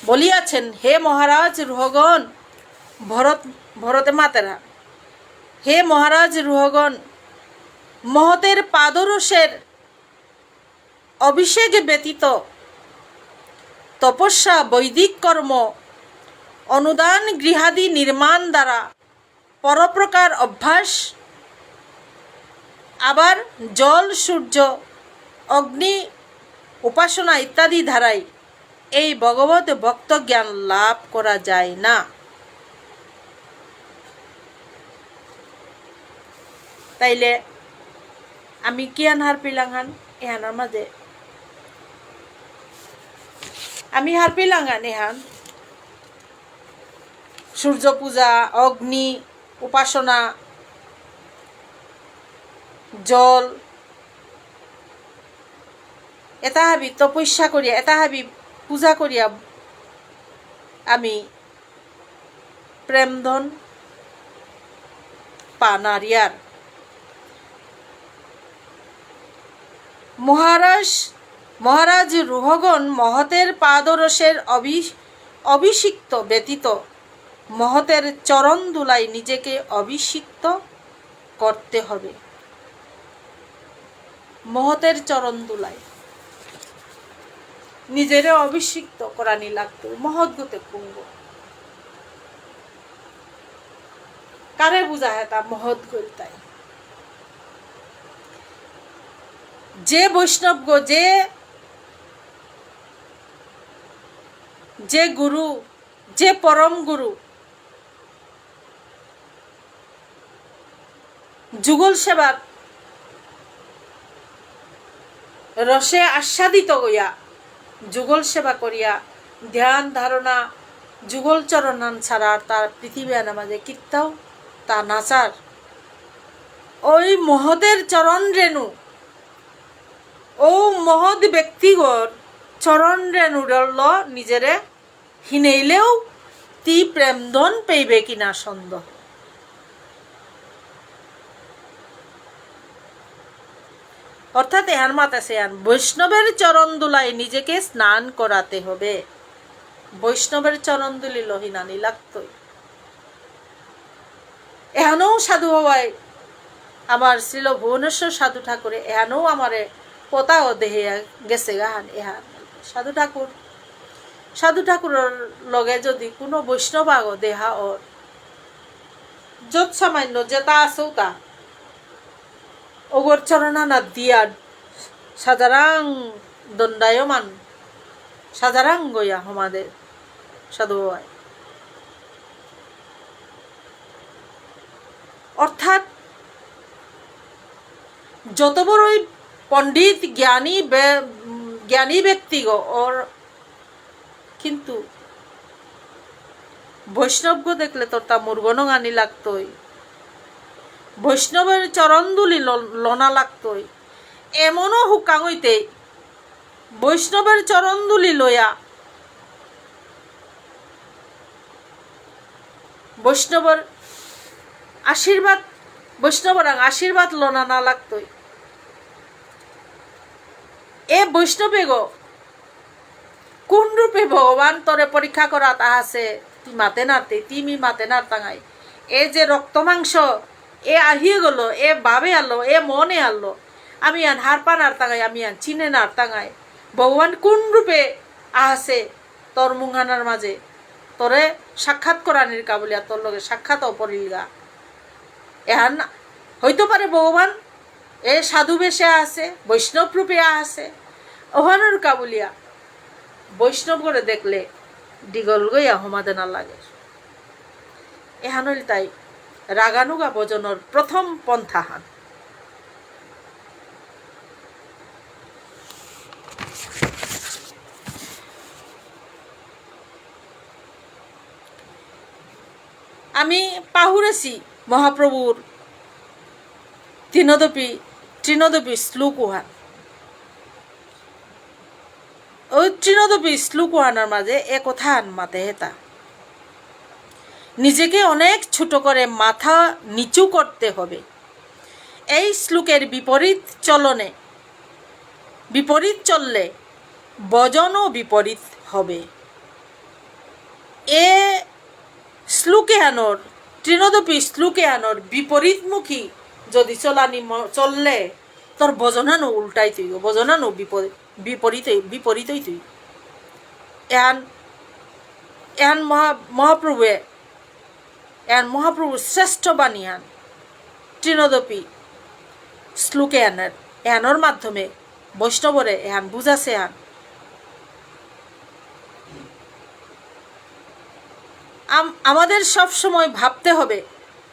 বলিয়াছেন, "হে মহারাজ রুহগণ, ভরত, ভরতে মাতেরা, "হে মহারাজ রুহগণ, মহতের পাদরসের অভিষেক ব্যতীত তপস্যা, বৈদিক কর্ম, অনুদান গৃহাদি নির্মাণ দ্বারা পরপ্রকার অভ্যাস, আবার জল, সূর্য, অগ্নি উপাসনা ইত্যাদি দ্বারাই এই ভগবত ভক্ত জ্ঞান লাভ করা যায় না।" তাইলে আমি কিহান হারপিলাঙহান এহানর মাঝে? আমি হারপিলাঙহান এহান সূর্য পূজা, অগ্নি উপাসনা, জল, এতা হাবি তপস্যা করিয়া, এতা হাবি পূজা করিয়া আমি প্রেমধন পানারিয়ার। মহারাজ, মহারাজ রুহগণ মহতের পাদরসের অভি-, অভিষিক্ত ব্যতীত মহতের চরণ ধুলায় নিজেকে অভিষিক্ত করতে হবে। মহতের চরণ ধুলায় নিজেরে অভিষিক্ত করানি লাগতো। মহৎগতে কুঙগ? কারে বুঝা হেতা মহৎগ ইলতাই? যে বৈষ্ণবগ, যে, যে গুরু, যে পরম গুরু, যুগল সেবার রসে আস্বাদিত হইয়া, যুগল সেবা করিয়া, ধ্যান ধারণা, যুগল চরণহান ছাড়া আর তার পৃথিবী আনা মাঝে কিত্তাও তা নাচার। ওই মহতের চরণ রেণু, ও মহৎ ব্যক্তিগর চরণ রেণুরল নিজেরে হিনেইলেও তি প্রেমধন পেইবে কিনা সন্দেহ। অর্থাৎ এহান মাতেসে এহান, বৈষ্ণবের চরণ ধুলায় নিজেকে স্নান করাতে হবে। বৈষ্ণবের চরণ ধুলিল হিনানি লাগতই। এহানও সাধু বাবাই, আমার শ্রীল ভুবনেশ্বর সাধু ঠাকুরে এহানও আমারে পতাও দেহে গেসেগা হান এহান। সাধু ঠাকুর, সাধু ঠাকুরর লগে যদি কোনো বৈষ্ণব আগ দেহা অর, যৎসামান্য যেতা আসৌতা, অগর চরণানা দিয়া সাজারাং দণ্ডায়মান, সাজারাং গয়া হমাদে সাধু বাবাই। অর্থাৎ যত বড়ই পণ্ডিত, জ্ঞানী বে-, উম, জ্ঞানী ব্যক্তিগ অর কিন্তু বৈষ্ণবগ দেখলে তোর তা মুরগনং আনি লাগতই। বৈষ্ণবের চরণ ধুলি ল-, লনা লাগতই। এমনও হুকাং হইতে বৈষ্ণবের চরণ ধুলি লয়া বৈষ্ণবর আশীর্বাদ, বৈষ্ণবরাং আশীর্বাদ লনা না লাগতই। এ বৈষ্ণবেগ কোন রূপে ভগবান তোরে পরীক্ষা করাত আহাসে, তি মাতে নাতে, তি মি মাতে নারতাঙাই। এ যে রক্ত মাংস, এ আহিয়ে গেল, এ বাবে আলো, এ মনে আলো, আমি আন হারপা নারতাঙাই, আমি আন চিনে নারতাঙাই। ভগবান কোন রূপে আহাসে তোর মুঙহানার মাঝে, তোরে সাক্ষাৎ করানির কাবুলিয়া তোর লগে সাক্ষাৎ অপরিলগা। এহান হইতে পারে ভগবান এ সাধু বেশে আছে, বৈষ্ণব রূপে আছে, ওহানোর কাবুলিয়া বৈষ্ণব করে দেখলে ডিগল গইয়া হমাদে না লাগে। এহান হইল তাই রাগানুগা ভজনর প্রথম পন্থাহান। আমি পাহুরেছি মহাপ্রভুর তৃণদপি, তৃণদপি শ্লোক উহান। ওই তৃণদপি শ্লোক উহানার মাঝে এ কথাহান মাতে হেতা। নিজেকে অনেক ছোট করে মাথা নিচু করতে হবে। এই শ্লোকের বিপরীত চলনে, বিপরীত চললে ভজনও বিপরীত হবে। এ শ্লোক এহানর, তৃণদপি শ্লোক এহানর বিপরীতমুখী যদি চলানি ম-, চললে তোর ভজনহানও উল্টাই তুইও, ভজনহানও বিপরী-, বিপরীত, বিপরীতই তুই। এহান, এহান মহা-, মহাপ্রভুয়ে, এহান মহাপ্রভুর শ্রেষ্ঠ বাণীহান, তৃণদপি শ্লোক এহানর, এহানর মাধ্যমে বৈষ্ণবরে এহান বুঝাছে হান। আম-, আমাদের সব সময় ভাবতে হবে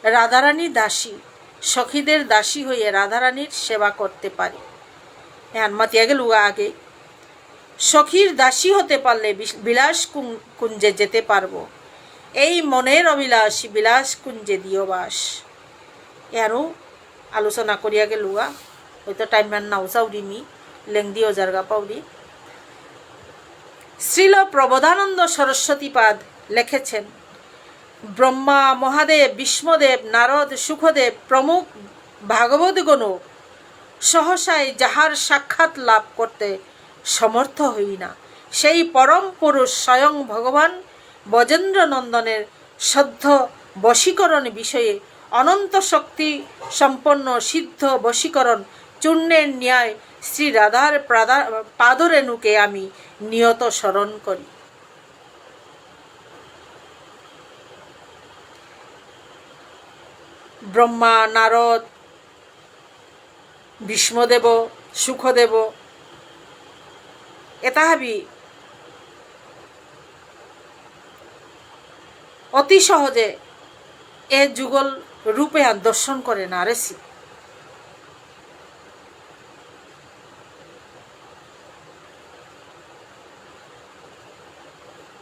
রাধারানী দাসী, সখীদের দাসী হয়ে রাধারানীর সেবা করতে পারি। এহান মাতিয়া গেলুগা আগে। সখীর দাসী হতে পারলে বিশ-, বিলাস কুং-, কুঞ্জে যেতে পারবো। এই মনের অভিলাষ বিলাস কুঞ্জে দিও বাস। এহানও আলোচনা করিয়া গেলুগা, হয়তো টাইমহান নাও চাউরি মি, লেংদি অজারগা পাউরি। শ্রীল প্রবোধানন্দ সরস্বতীপাদ লেখেছেন, ব্রহ্মা, মহাদেব, ভীষ্মদেব, নারদ, শুকদেব প্রমুখ ভাগবতগণ সহসায় যাহার সাক্ষাৎ লাভ করতে সমর্থ হই না, সেই পরম পুরুষ স্বয়ং ভগবান ব্রজেন্দ্র নন্দনের সদ্য বশীকরণ বিষয়ে অনন্ত শক্তি সম্পন্ন সিদ্ধ বশীকরণ চূর্ণের ন্যায় শ্রী রাধার প্রাদা-, পাদরেণুকে আমি নিয়ত স্মরণ করি। ব্রহ্মা, নারদ, ভীষ্মদেব, শুকদেব, এতা হাবি অতি সহজে এ যুগল রূপ এহান দর্শন করে নারেসি।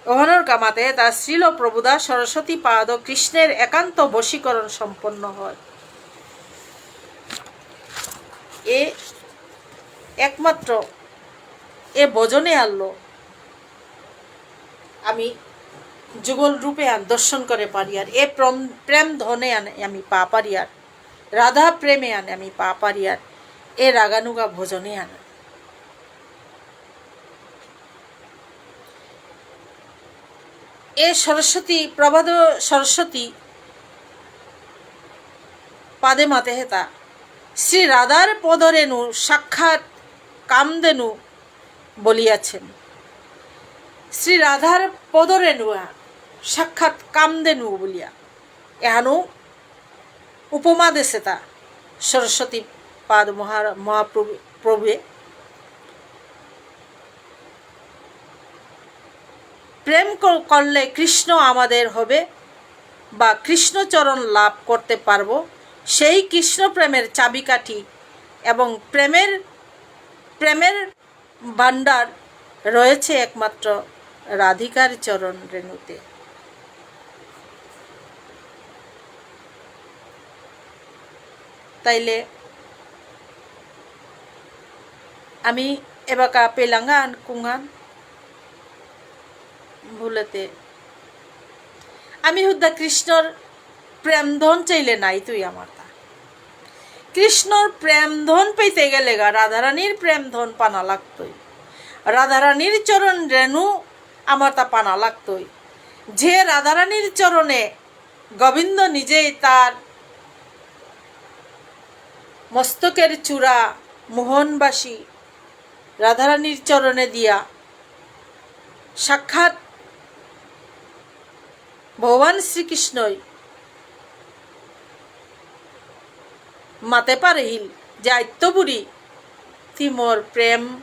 ওহানর কামাতে তা শ্রীল প্রভুদা সরস্বতী পাদ কৃষ্ণের একান্ত বশীকরণ সম্পন্ন হয়। এ একমাত্র এ ভজনে আনলো আমি যুগল রূপ এহান দর্শন করে পারিয়ার, এ প্রম-, প্রেম ধন এহান আমি পা পারিয়ার, রাধা প্রেম এহান আমি পা পারিয়ার, এ রাগানুগা ভজনে আন। এ সরস্বতী, প্রভুদা সরস্বতী পাদে মাতে হেতা, শ্রী রাধার পদরেণু সাক্ষাৎ কামধেনু বলিয়াছেন। শ্রী রাধার পদরেণুয়া সাক্ষাৎ কামধেনু বলিয়া এহানও উপমা দেসেতা সরস্বতী পাদ মহারা-, মহাপ্রভু, প্রভুয়ে। প্রেম ক-, করলে কৃষ্ণ আমাদের হবে বা কৃষ্ণচরণ লাভ করতে পারবো। সেই কৃষ্ণ প্রেমের চাবিকাঠি এবং প্রেমের, প্রেমের ভাণ্ডার রয়েছে একমাত্র রাধিকার চরণ রেণুতে। তাইলে আমি এবাকা পেলাঙ্গান কুঙ্গান ভুলেতে আমি হুদ্দা কৃষ্ণর প্রেম ধন চাইলে নাই তুই আমার তা। কৃষ্ণর প্রেম ধন পেতে গেলে গা রাধারানীর প্রেম ধন পানা লাগতই। রাধারানীর চরণ রেণু আমার তা পানা লাগতই। যে রাধারানীর চরণে গোবিন্দ নিজেই তার মস্তকের চূড়া মোহনবাসী রাধারানীর চরণে দিয়া সাক্ষাৎ ভগবান শ্রীকৃষ্ণই মাতে পারেহিল যে আইত্য বুড়ি তি মোর প্রেম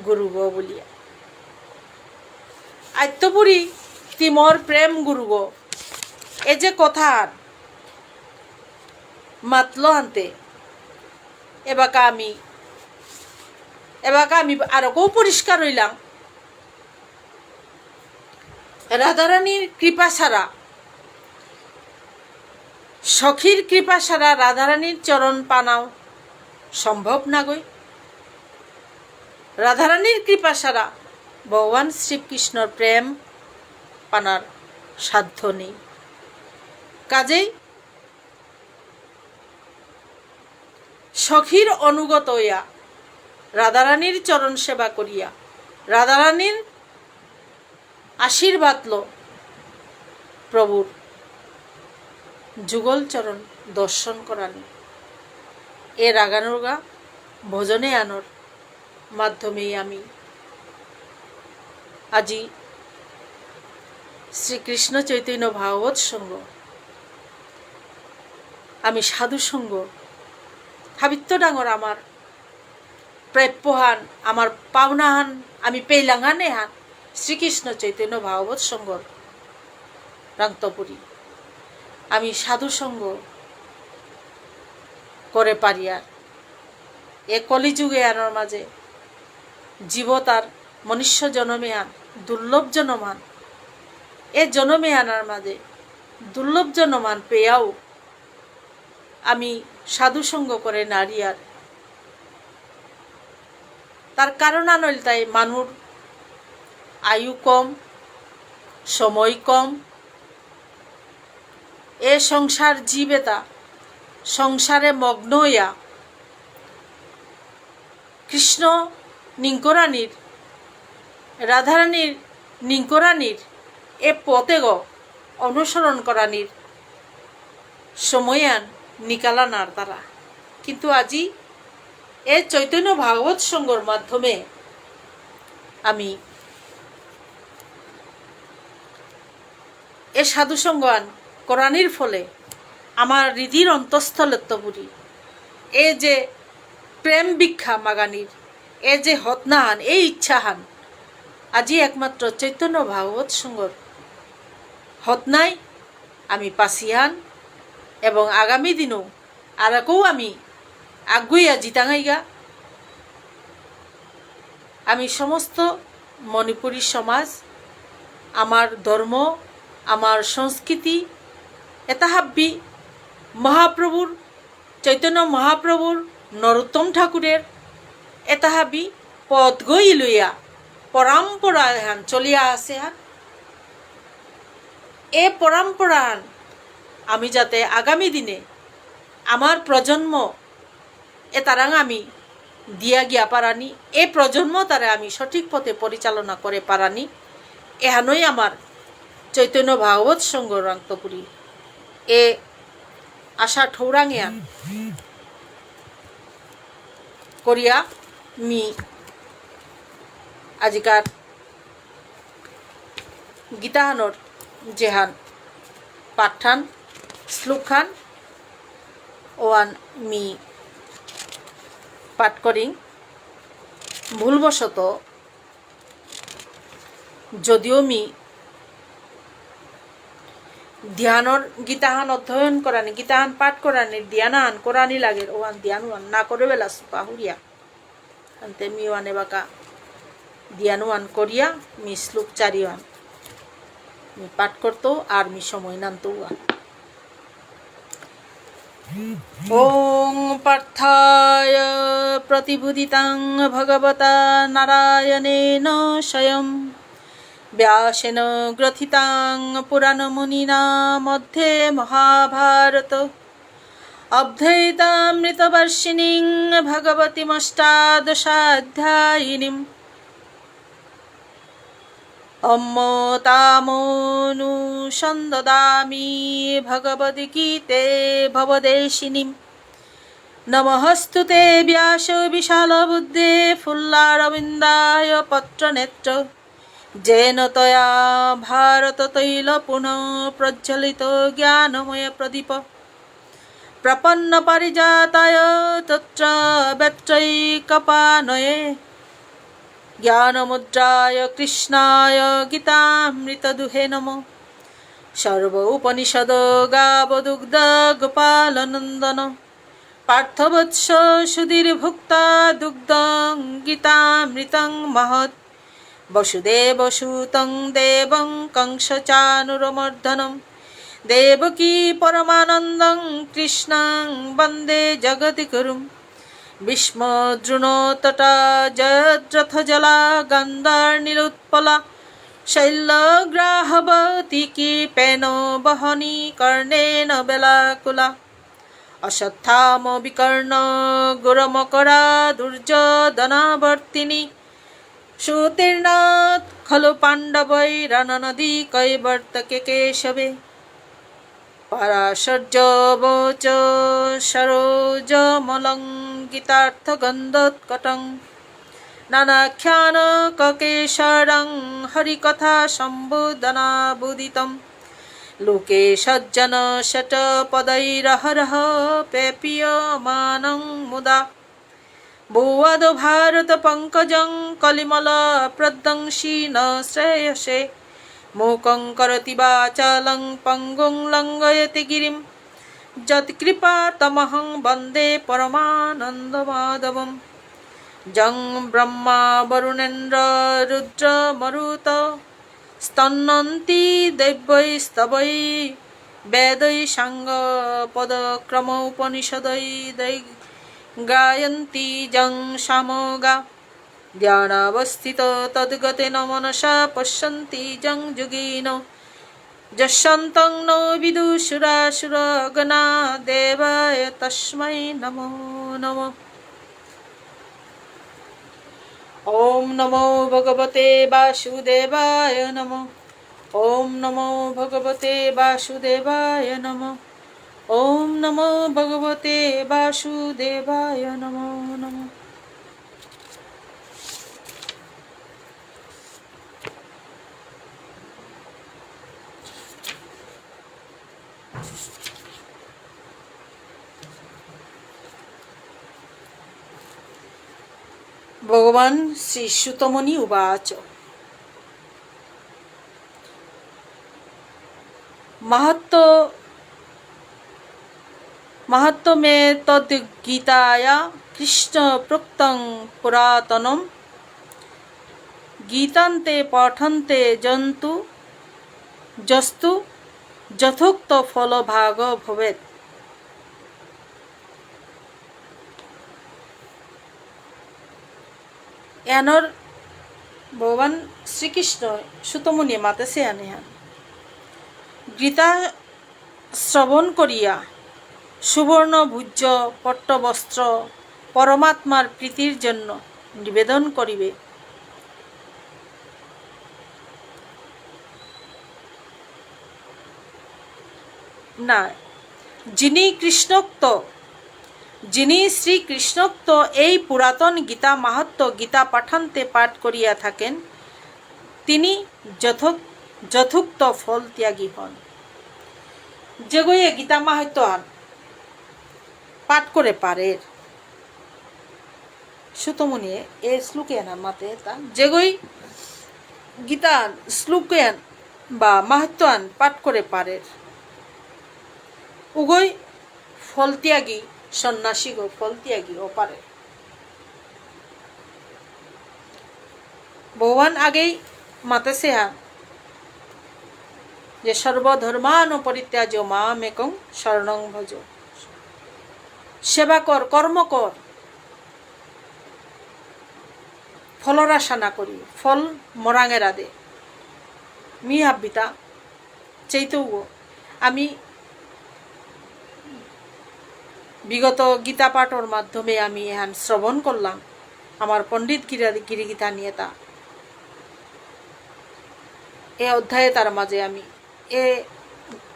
গুরুগ বুলিয়া। আইত্য বুড়ি তি মোর প্রেম গুরুগ। এ যে কথা মাতলো আনতে এবাকা আমি, এবাকা আমি আরো কৌ পরিষ্কার হইলাম। রাধারানীর কৃপা ছাড়া, সখীর কৃপা ছাড়া রাধারানীর চরণ পানাও সম্ভব নাগই। রাধারানীর কৃপা ছাড়া ভগবান শ্রীকৃষ্ণর প্রেম পানার সাধ্য নেই। কাজেই সখীর অনুগত হইয়া রাধারানীর চরণ সেবা করিয়া রাধারানীর আশীর্বাদ লো প্রভুর। যুগল চরণ দর্শন করানি। এ রাগানুগা ভজনে আনর মাধ্যমেই আমি আজি শ্রীকৃষ্ণ চৈতন্য ভাগবত সংঘ, আমি সাধু সংঘ, হাবিত্ত ডাঙর আমার প্রাপ্যহান, আমার পাওনাহান, আমি পেইলাঙানেহান শ্রীকৃষ্ণ চৈতন্য ভাগবত সংঘর রাংতপুরি। আমি সাধু সংঘ করে পারিয়ার। এ কলিযুগে আনার মাঝে জীবতার মনুষ্য জনমে আন, দুর্লভ জনমান। এ জনমে আনার মাঝে দুর্লভ জনমান পেয়াও আমি সাধু সঙ্গ করে নারিয়ার। তার কারণ আনল তাই মানুর আয়ু কম, সময় কম। এ সংসার জীব এতা, সংসারে মগ্ন হইয়া কৃষ্ণ নিঙ্করানির, রাধারানীর নিঙ্করানির এ পথেগ অনুসরণ করানির সময়হান নিকালা নারতারা। কিন্তু আজি এ চৈতন্য ভাগবত সংঘর মাধ্যমে আমি এ সাধু সঙ্গহান করানির ফলে আমার হৃদির অন্তঃস্থলত্ব বুড়ি এ যে প্রেম ভিক্ষা মাগানির, এ যে হতনাহান, এই ইচ্ছাহান, আজি একমাত্র চৈতন্য ভাগবত সংঘর হতনাই আমি পাসিহান এবং আগামী দিনও আরাকও আমি আগুইয়া জিতাঙাইগা। আমি সমস্ত মণিপুরী সমাজ, আমার ধর্ম, আমার সংস্কৃতি, এতা হাব্বি মহাপ্রভুর, চৈতন্য মহাপ্রভুর, নরোত্তম ঠাকুরের, এতা হাব্বি পথগই লইয়া পরম্পরা এহান চলিয়া আছে হান। এ পরম্পরাহান আমি যাতে আগামী দিনে আমার প্রজন্ম এতারাং আমি দিয়া গিয়া পারানি, এ প্রজন্ম তারে আমি সঠিক পথে পরিচালনা করে পারানি, এহানই আমার চৈতন্য ভাগবত সংঘ রাংতপুরি এ আশা ঠৌরাঙিয়া করিয়া মি আজিকার গীতাহানর যেহান পাঠহান, শ্লোকহান, ওহান মি পাঠ করিং। ভুলবশত যদিও মি ধ্যানর গীতাহান অধ্যয়ন করানি, গীতাহান পাঠ করানি, ধ্যানহান করানি লাগে, ওহান ধ্যান ওহান না করে বেলা পাহুরিয়া। আনতে মি ওয়ানে বাকা ধ্যান ওয়ান করিয়া, মি শ্লোক চারি ওয়ান মি পাঠ করতো, আর মি সময় নানতো ওয়ান। ॐ पार्थाय प्रतिबोधितां भगवता नारायणेन स्वयं व्यासेन ग्रथितां पुराणमुनिना मध्ये महाभारत अद्वैतामृतवर्षिणीं भगवतीमष्टादशाध्यायिनीम्। अम्ब तामनुसन्ददामि भगवद्गीते भवदेशिनीम्। नमोऽस्तु ते व्यास विशालबुद्धे फुल्लारविन्दाय पत्रनेत्र। येन त्वया भारततैलपूर्णः प्रज्वलितो ज्ञानमयप्रदीपः। प्रपन्नपारिजाताय तोत्रवेत्रैकपाणये। ज्ञानमुद्राय कृष्णाय गीतामृतदुहे नमः। सर्वोपनिषदो गावो दुग्धो गोपालनन्दनः। पार्थो वत्सो सुधीर्भुक्त्वा दुग्धं गीतामृतं महत्। वसुदेवसुतं देवं कंसचाणूरमर्दनम्। देवकी परमानन्दं कृष्णं वन्दे जगद्गुरुम्। भीष्मद्रोणस्तथा जयद्रथजला गान्धारनीलोत्पला। शैलग्राहवती कृपेण वह्निः कर्णेन वेलाकुला। अश्वत्थामा विकर्णो घोरमकरा दुर्योधनावर्तिनी। सोऽतीर्णाः खलु पाण्डवैः रणनदी कैवर्तके केशवे। पराशर्यवोच सरोजमलं गीतार्थगन्धोत्कटम्। नानाख्यानककेशरं हरिकथासम्बोधनावुदितम्। लोके सज्जनशतपदैरहरह पेप्यमानं मुदा। भूवदो भारतपङ्कजं कलिमलप्रध्वंसिन श्रेयसे। मूकं करोति वाचालं पङ्गुं लङ्घयते गिरिम्। यत्कृपातमहं वन्दे परमानन्दमाधवम्। जं ब्रह्मा वरुणेन्द्र रुद्र मरुत स्तन्नन्ति देव्यैस्तवै वेदैः साङ्गपदक्रमोपनिषदैः दै-, गायन्ति यं सामगा। ध्यानावस्थित तद्गतेन मनसा पश्यन्ति यं योगिनो। यस्यान्तं न विदुः सुरासुरगणा देवाय तस्मै नमो नमः। ॐ नमो भगवते वासुदेवाय नमः। ॐ नमो भगवते वासुदेवाय नमः। ॐ नमो भगवते वासुदेवाय नमो नमः। ভগবান শ্রী সুতমুনি উবাচ। মাহাত্ম্য, মাহাত্ম্যমেতদ্গীতায়া কৃষ্ণ প্রোক্তং পুরাতনম। গীতান্তে পঠন্তে জন্তু যস্তু যথোক্তফলভাগ্ ভবেৎ। এহানর ভগবান শ্রীকৃষ্ণ সুতমুনিয়ে মাতেসে আনেহান। গীতা শ্রবণ করিয়া সুবর্ণ ভূজ্য পট্টবস্ত্র পরমাত্মার প্রীতির জন্য নিবেদন করিবে। না, যিনি কৃষ্ণোক্ত, যিনি শ্রীকৃষ্ণোক্ত এই পুরাতন গীতা মাহাত্ম্য গীতা পাঠান্তে পাঠ করিয়া থাকেন, তিনি যথোক-, যথোক্ত ফল ত্যাগী হন। যেগইয়ে গীতা মাহাত্ম্য আন পাঠ করে পারের। সুতমুনিয়ে এ শ্লোকে আনা মাতে তা, যেগই গীতা শ্লোকে আন বা মাহাত্ম্য আন পাঠ করে পারের, উগই ফল ত্যাগী, সন্ন্যাসীগ ফল ত্যাগী ও পারে। ভগবান আগেই মাতেসে হা যে সর্বধর্মান পরিত্যাজ্য মামেকং শরণং ভজ। সেবা কর, কর্ম কর, ফলর আশা না করি, ফল মরাঙের আদে। মি হাব্বিতা চেইতৌগ। আমি বিগত গীতা পাঠর মাধ্যমে আমি এহান শ্রবণ করলাম। আমার পণ্ডিত গিরা-, গিরিগিথানি এতা। এ অধ্যায় এতার মাঝে আমি এ,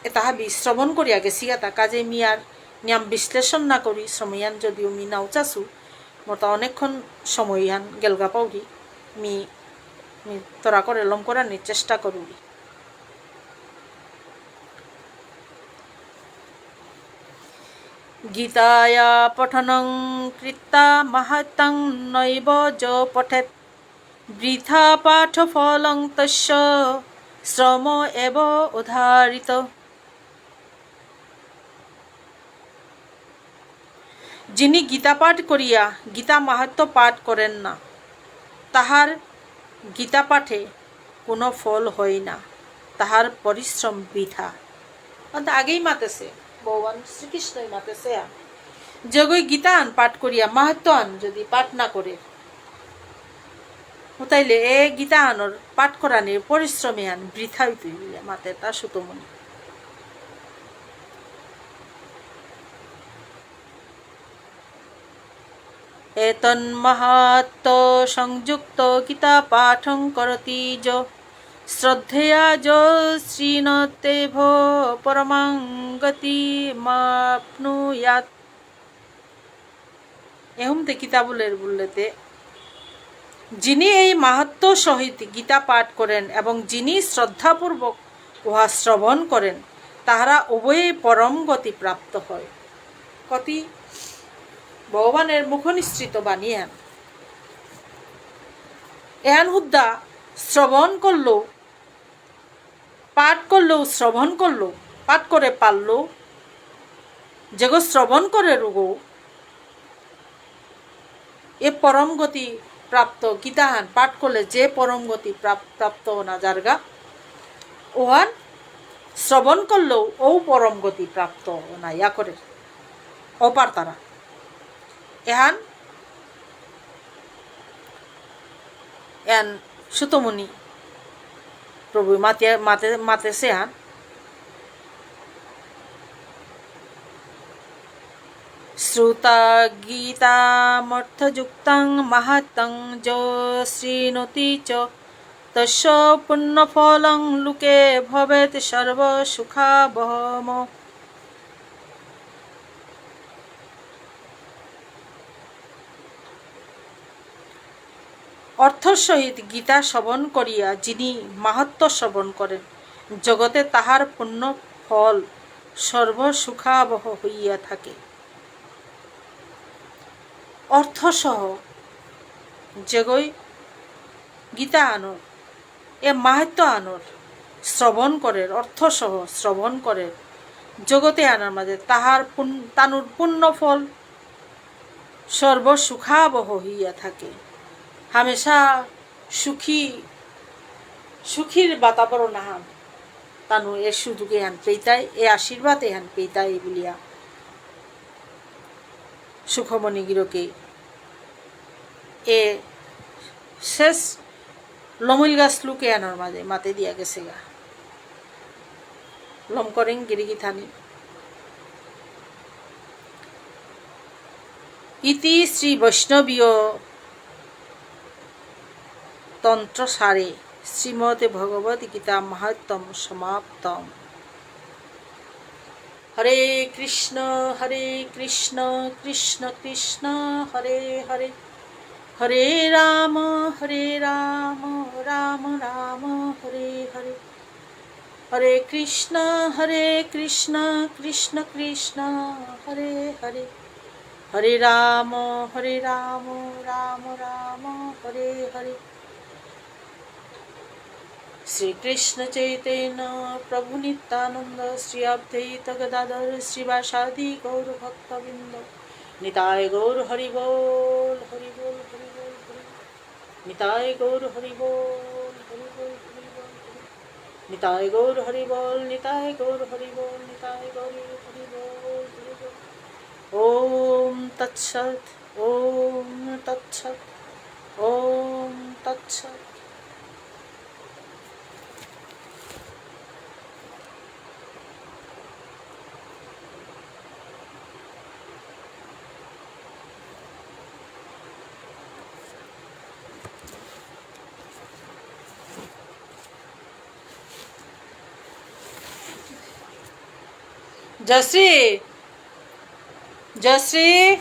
এতা হাবি শ্রবণ করিয়া গেসিগাতা, কাজে মি আর নিয়াম বিশ্লেষণ না করি, সময়হান যদিও মি নাও চাসু, মোর তা অনেকক্ষণ সময়হান গেলগা পাউরি, মি, মি তরা করে লম করানির চেষ্টা করুরি। গীতায়া পঠনং কৃত্বা মাহাত্ম্যং নৈব যো পঠেৎ। বৃথা পাঠফলং তস্য শ্রম এব উদাহৃত। যিনি গীতা পাঠ করিয়া গীতা মাহাত্ম্য পাঠ করেন না, তাহার গীতা পাঠে কোনো ফল হয় না, তাহার পরিশ্রম বৃথা। অর্থাৎ আগেই মাতেসে, ভগবান শ্রীকৃষ্ণই মাতেসে, যেগই গীতা আন পাঠ করিয়া মাহাত্ম্য আন যদি পাঠ না করে, উতাইলে এ গীতা আনর পাঠ করানির পরিশ্রমে আন বৃথা হইতই বুলিয়া মাতে তা সুতমুনি। এতন্মহাত্ম্য সংযুক্ত গীতা পাঠং করতি যো। শ্রদ্ধেয়া যো শৃণোত্যেভো পরমাং গতিমাপ্নুয়াৎ। এহুম তে কিতা বুলের বুললেতে, যিনি এই মাহাত্ম্য সহিত গীতা পাঠ করেন এবং যিনি শ্রদ্ধাপূর্বক উহা শ্রবণ করেন, তাহারা উভয়ে পরম গতি প্রাপ্ত হয়। কতি ভগবানের মুখনিঃসৃত বাণী এহান। এহান হুদ্দা শ্রবণ করলেও, পাঠ করলেও, শ্রবণ করলেও, পাঠ করে পারলেও, যেগো শ্রবণ করে রুগো, এ পরম গতি প্রাপ্ত, গীতাহান পাঠ করলে যে পরম গতি প্রাপ-, প্রাপ্ত না যারগা, ওহান শ্রবণ করলেও ও পরম গতি প্রাপ্ত না ইয়া করে, ও পারতারা। এহান, এহান সুতমুনি প্রভু মাতে, মাতে, মাতেসে হান। শ্রোতা গীতামর্থযুক্তাং মাহাত্ম্যং যো শৃণোতি চ, তস্য পুণ্যফলং লোকে ভবেৎ সর্বসুখাবহম। অর্থ সহিত গীতা শ্রবণ করিয়া যিনি মাহাত্ম্য শ্রবণ করেন, জগতে তাহার পুণ্য ফল সর্বসুখাবহ হইয়া থাকে। অর্থ সহ যেগই গীতা আনর, এ মাহাত্ম্য আনর শ্রবণ করের, অর্থ সহ শ্রবণ করের, জগতে আনার মাঝে তাহার পুন-, তানুর পুণ্য ফল সর্বসুখাবহ হইয়া থাকে। হামেশা সুখী, সুখীর বাতাবরণ আহান। তানু এ সুযোগে হান পেইতাই, এ আশীর্বাদ এহান পেইতাই বুলিয়া সুখমণি গিরকে এ শেষ লমইলগা শ্লোক এহানর মাঝে মাতে দিয়া গেছেগা। লমকরেং গিরিগিথানি। ইতি শ্রী বৈষ্ণবীয় তন্ত্রসারে শ্রীমদ্ ভগবদ্ গীতা মাহাত্ম্যম সমাপ্তম। হরে কৃষ্ণ, হরে কৃষ্ণ, কৃষ্ণ কৃষ্ণ, হরে হরে, হরে রাম, হরে রাম, রাম রাম, হরে হরে। হরে কৃষ্ণ, হরে কৃষ্ণ, কৃষ্ণ কৃষ্ণ, হরে হরে। হরে রাম, হরে রাম, রাম রাম, হরে হরে। শ্রীকৃষ্ণ চৈতন্য প্রভু নিত্যানন্দ, শ্রী অদ্বৈত গদাধর শ্রীবাসাদি গৌর ভক্তবৃন্দ। নিতাই গৌর হরি বল, হরি বল, হরি বল, হরি বল। নিতাই গৌর হরি বল, হরি বল, হরি বল, হরি বল। নিতাই গৌর হরি বল, নিতাই গৌর হরি বল, নিতাই গৌর হরি বল, হরি বল। ওম তৎসৎ, ওম তৎসৎ, ওম তৎসৎ। জয়শ্রী, জয়শ্রী।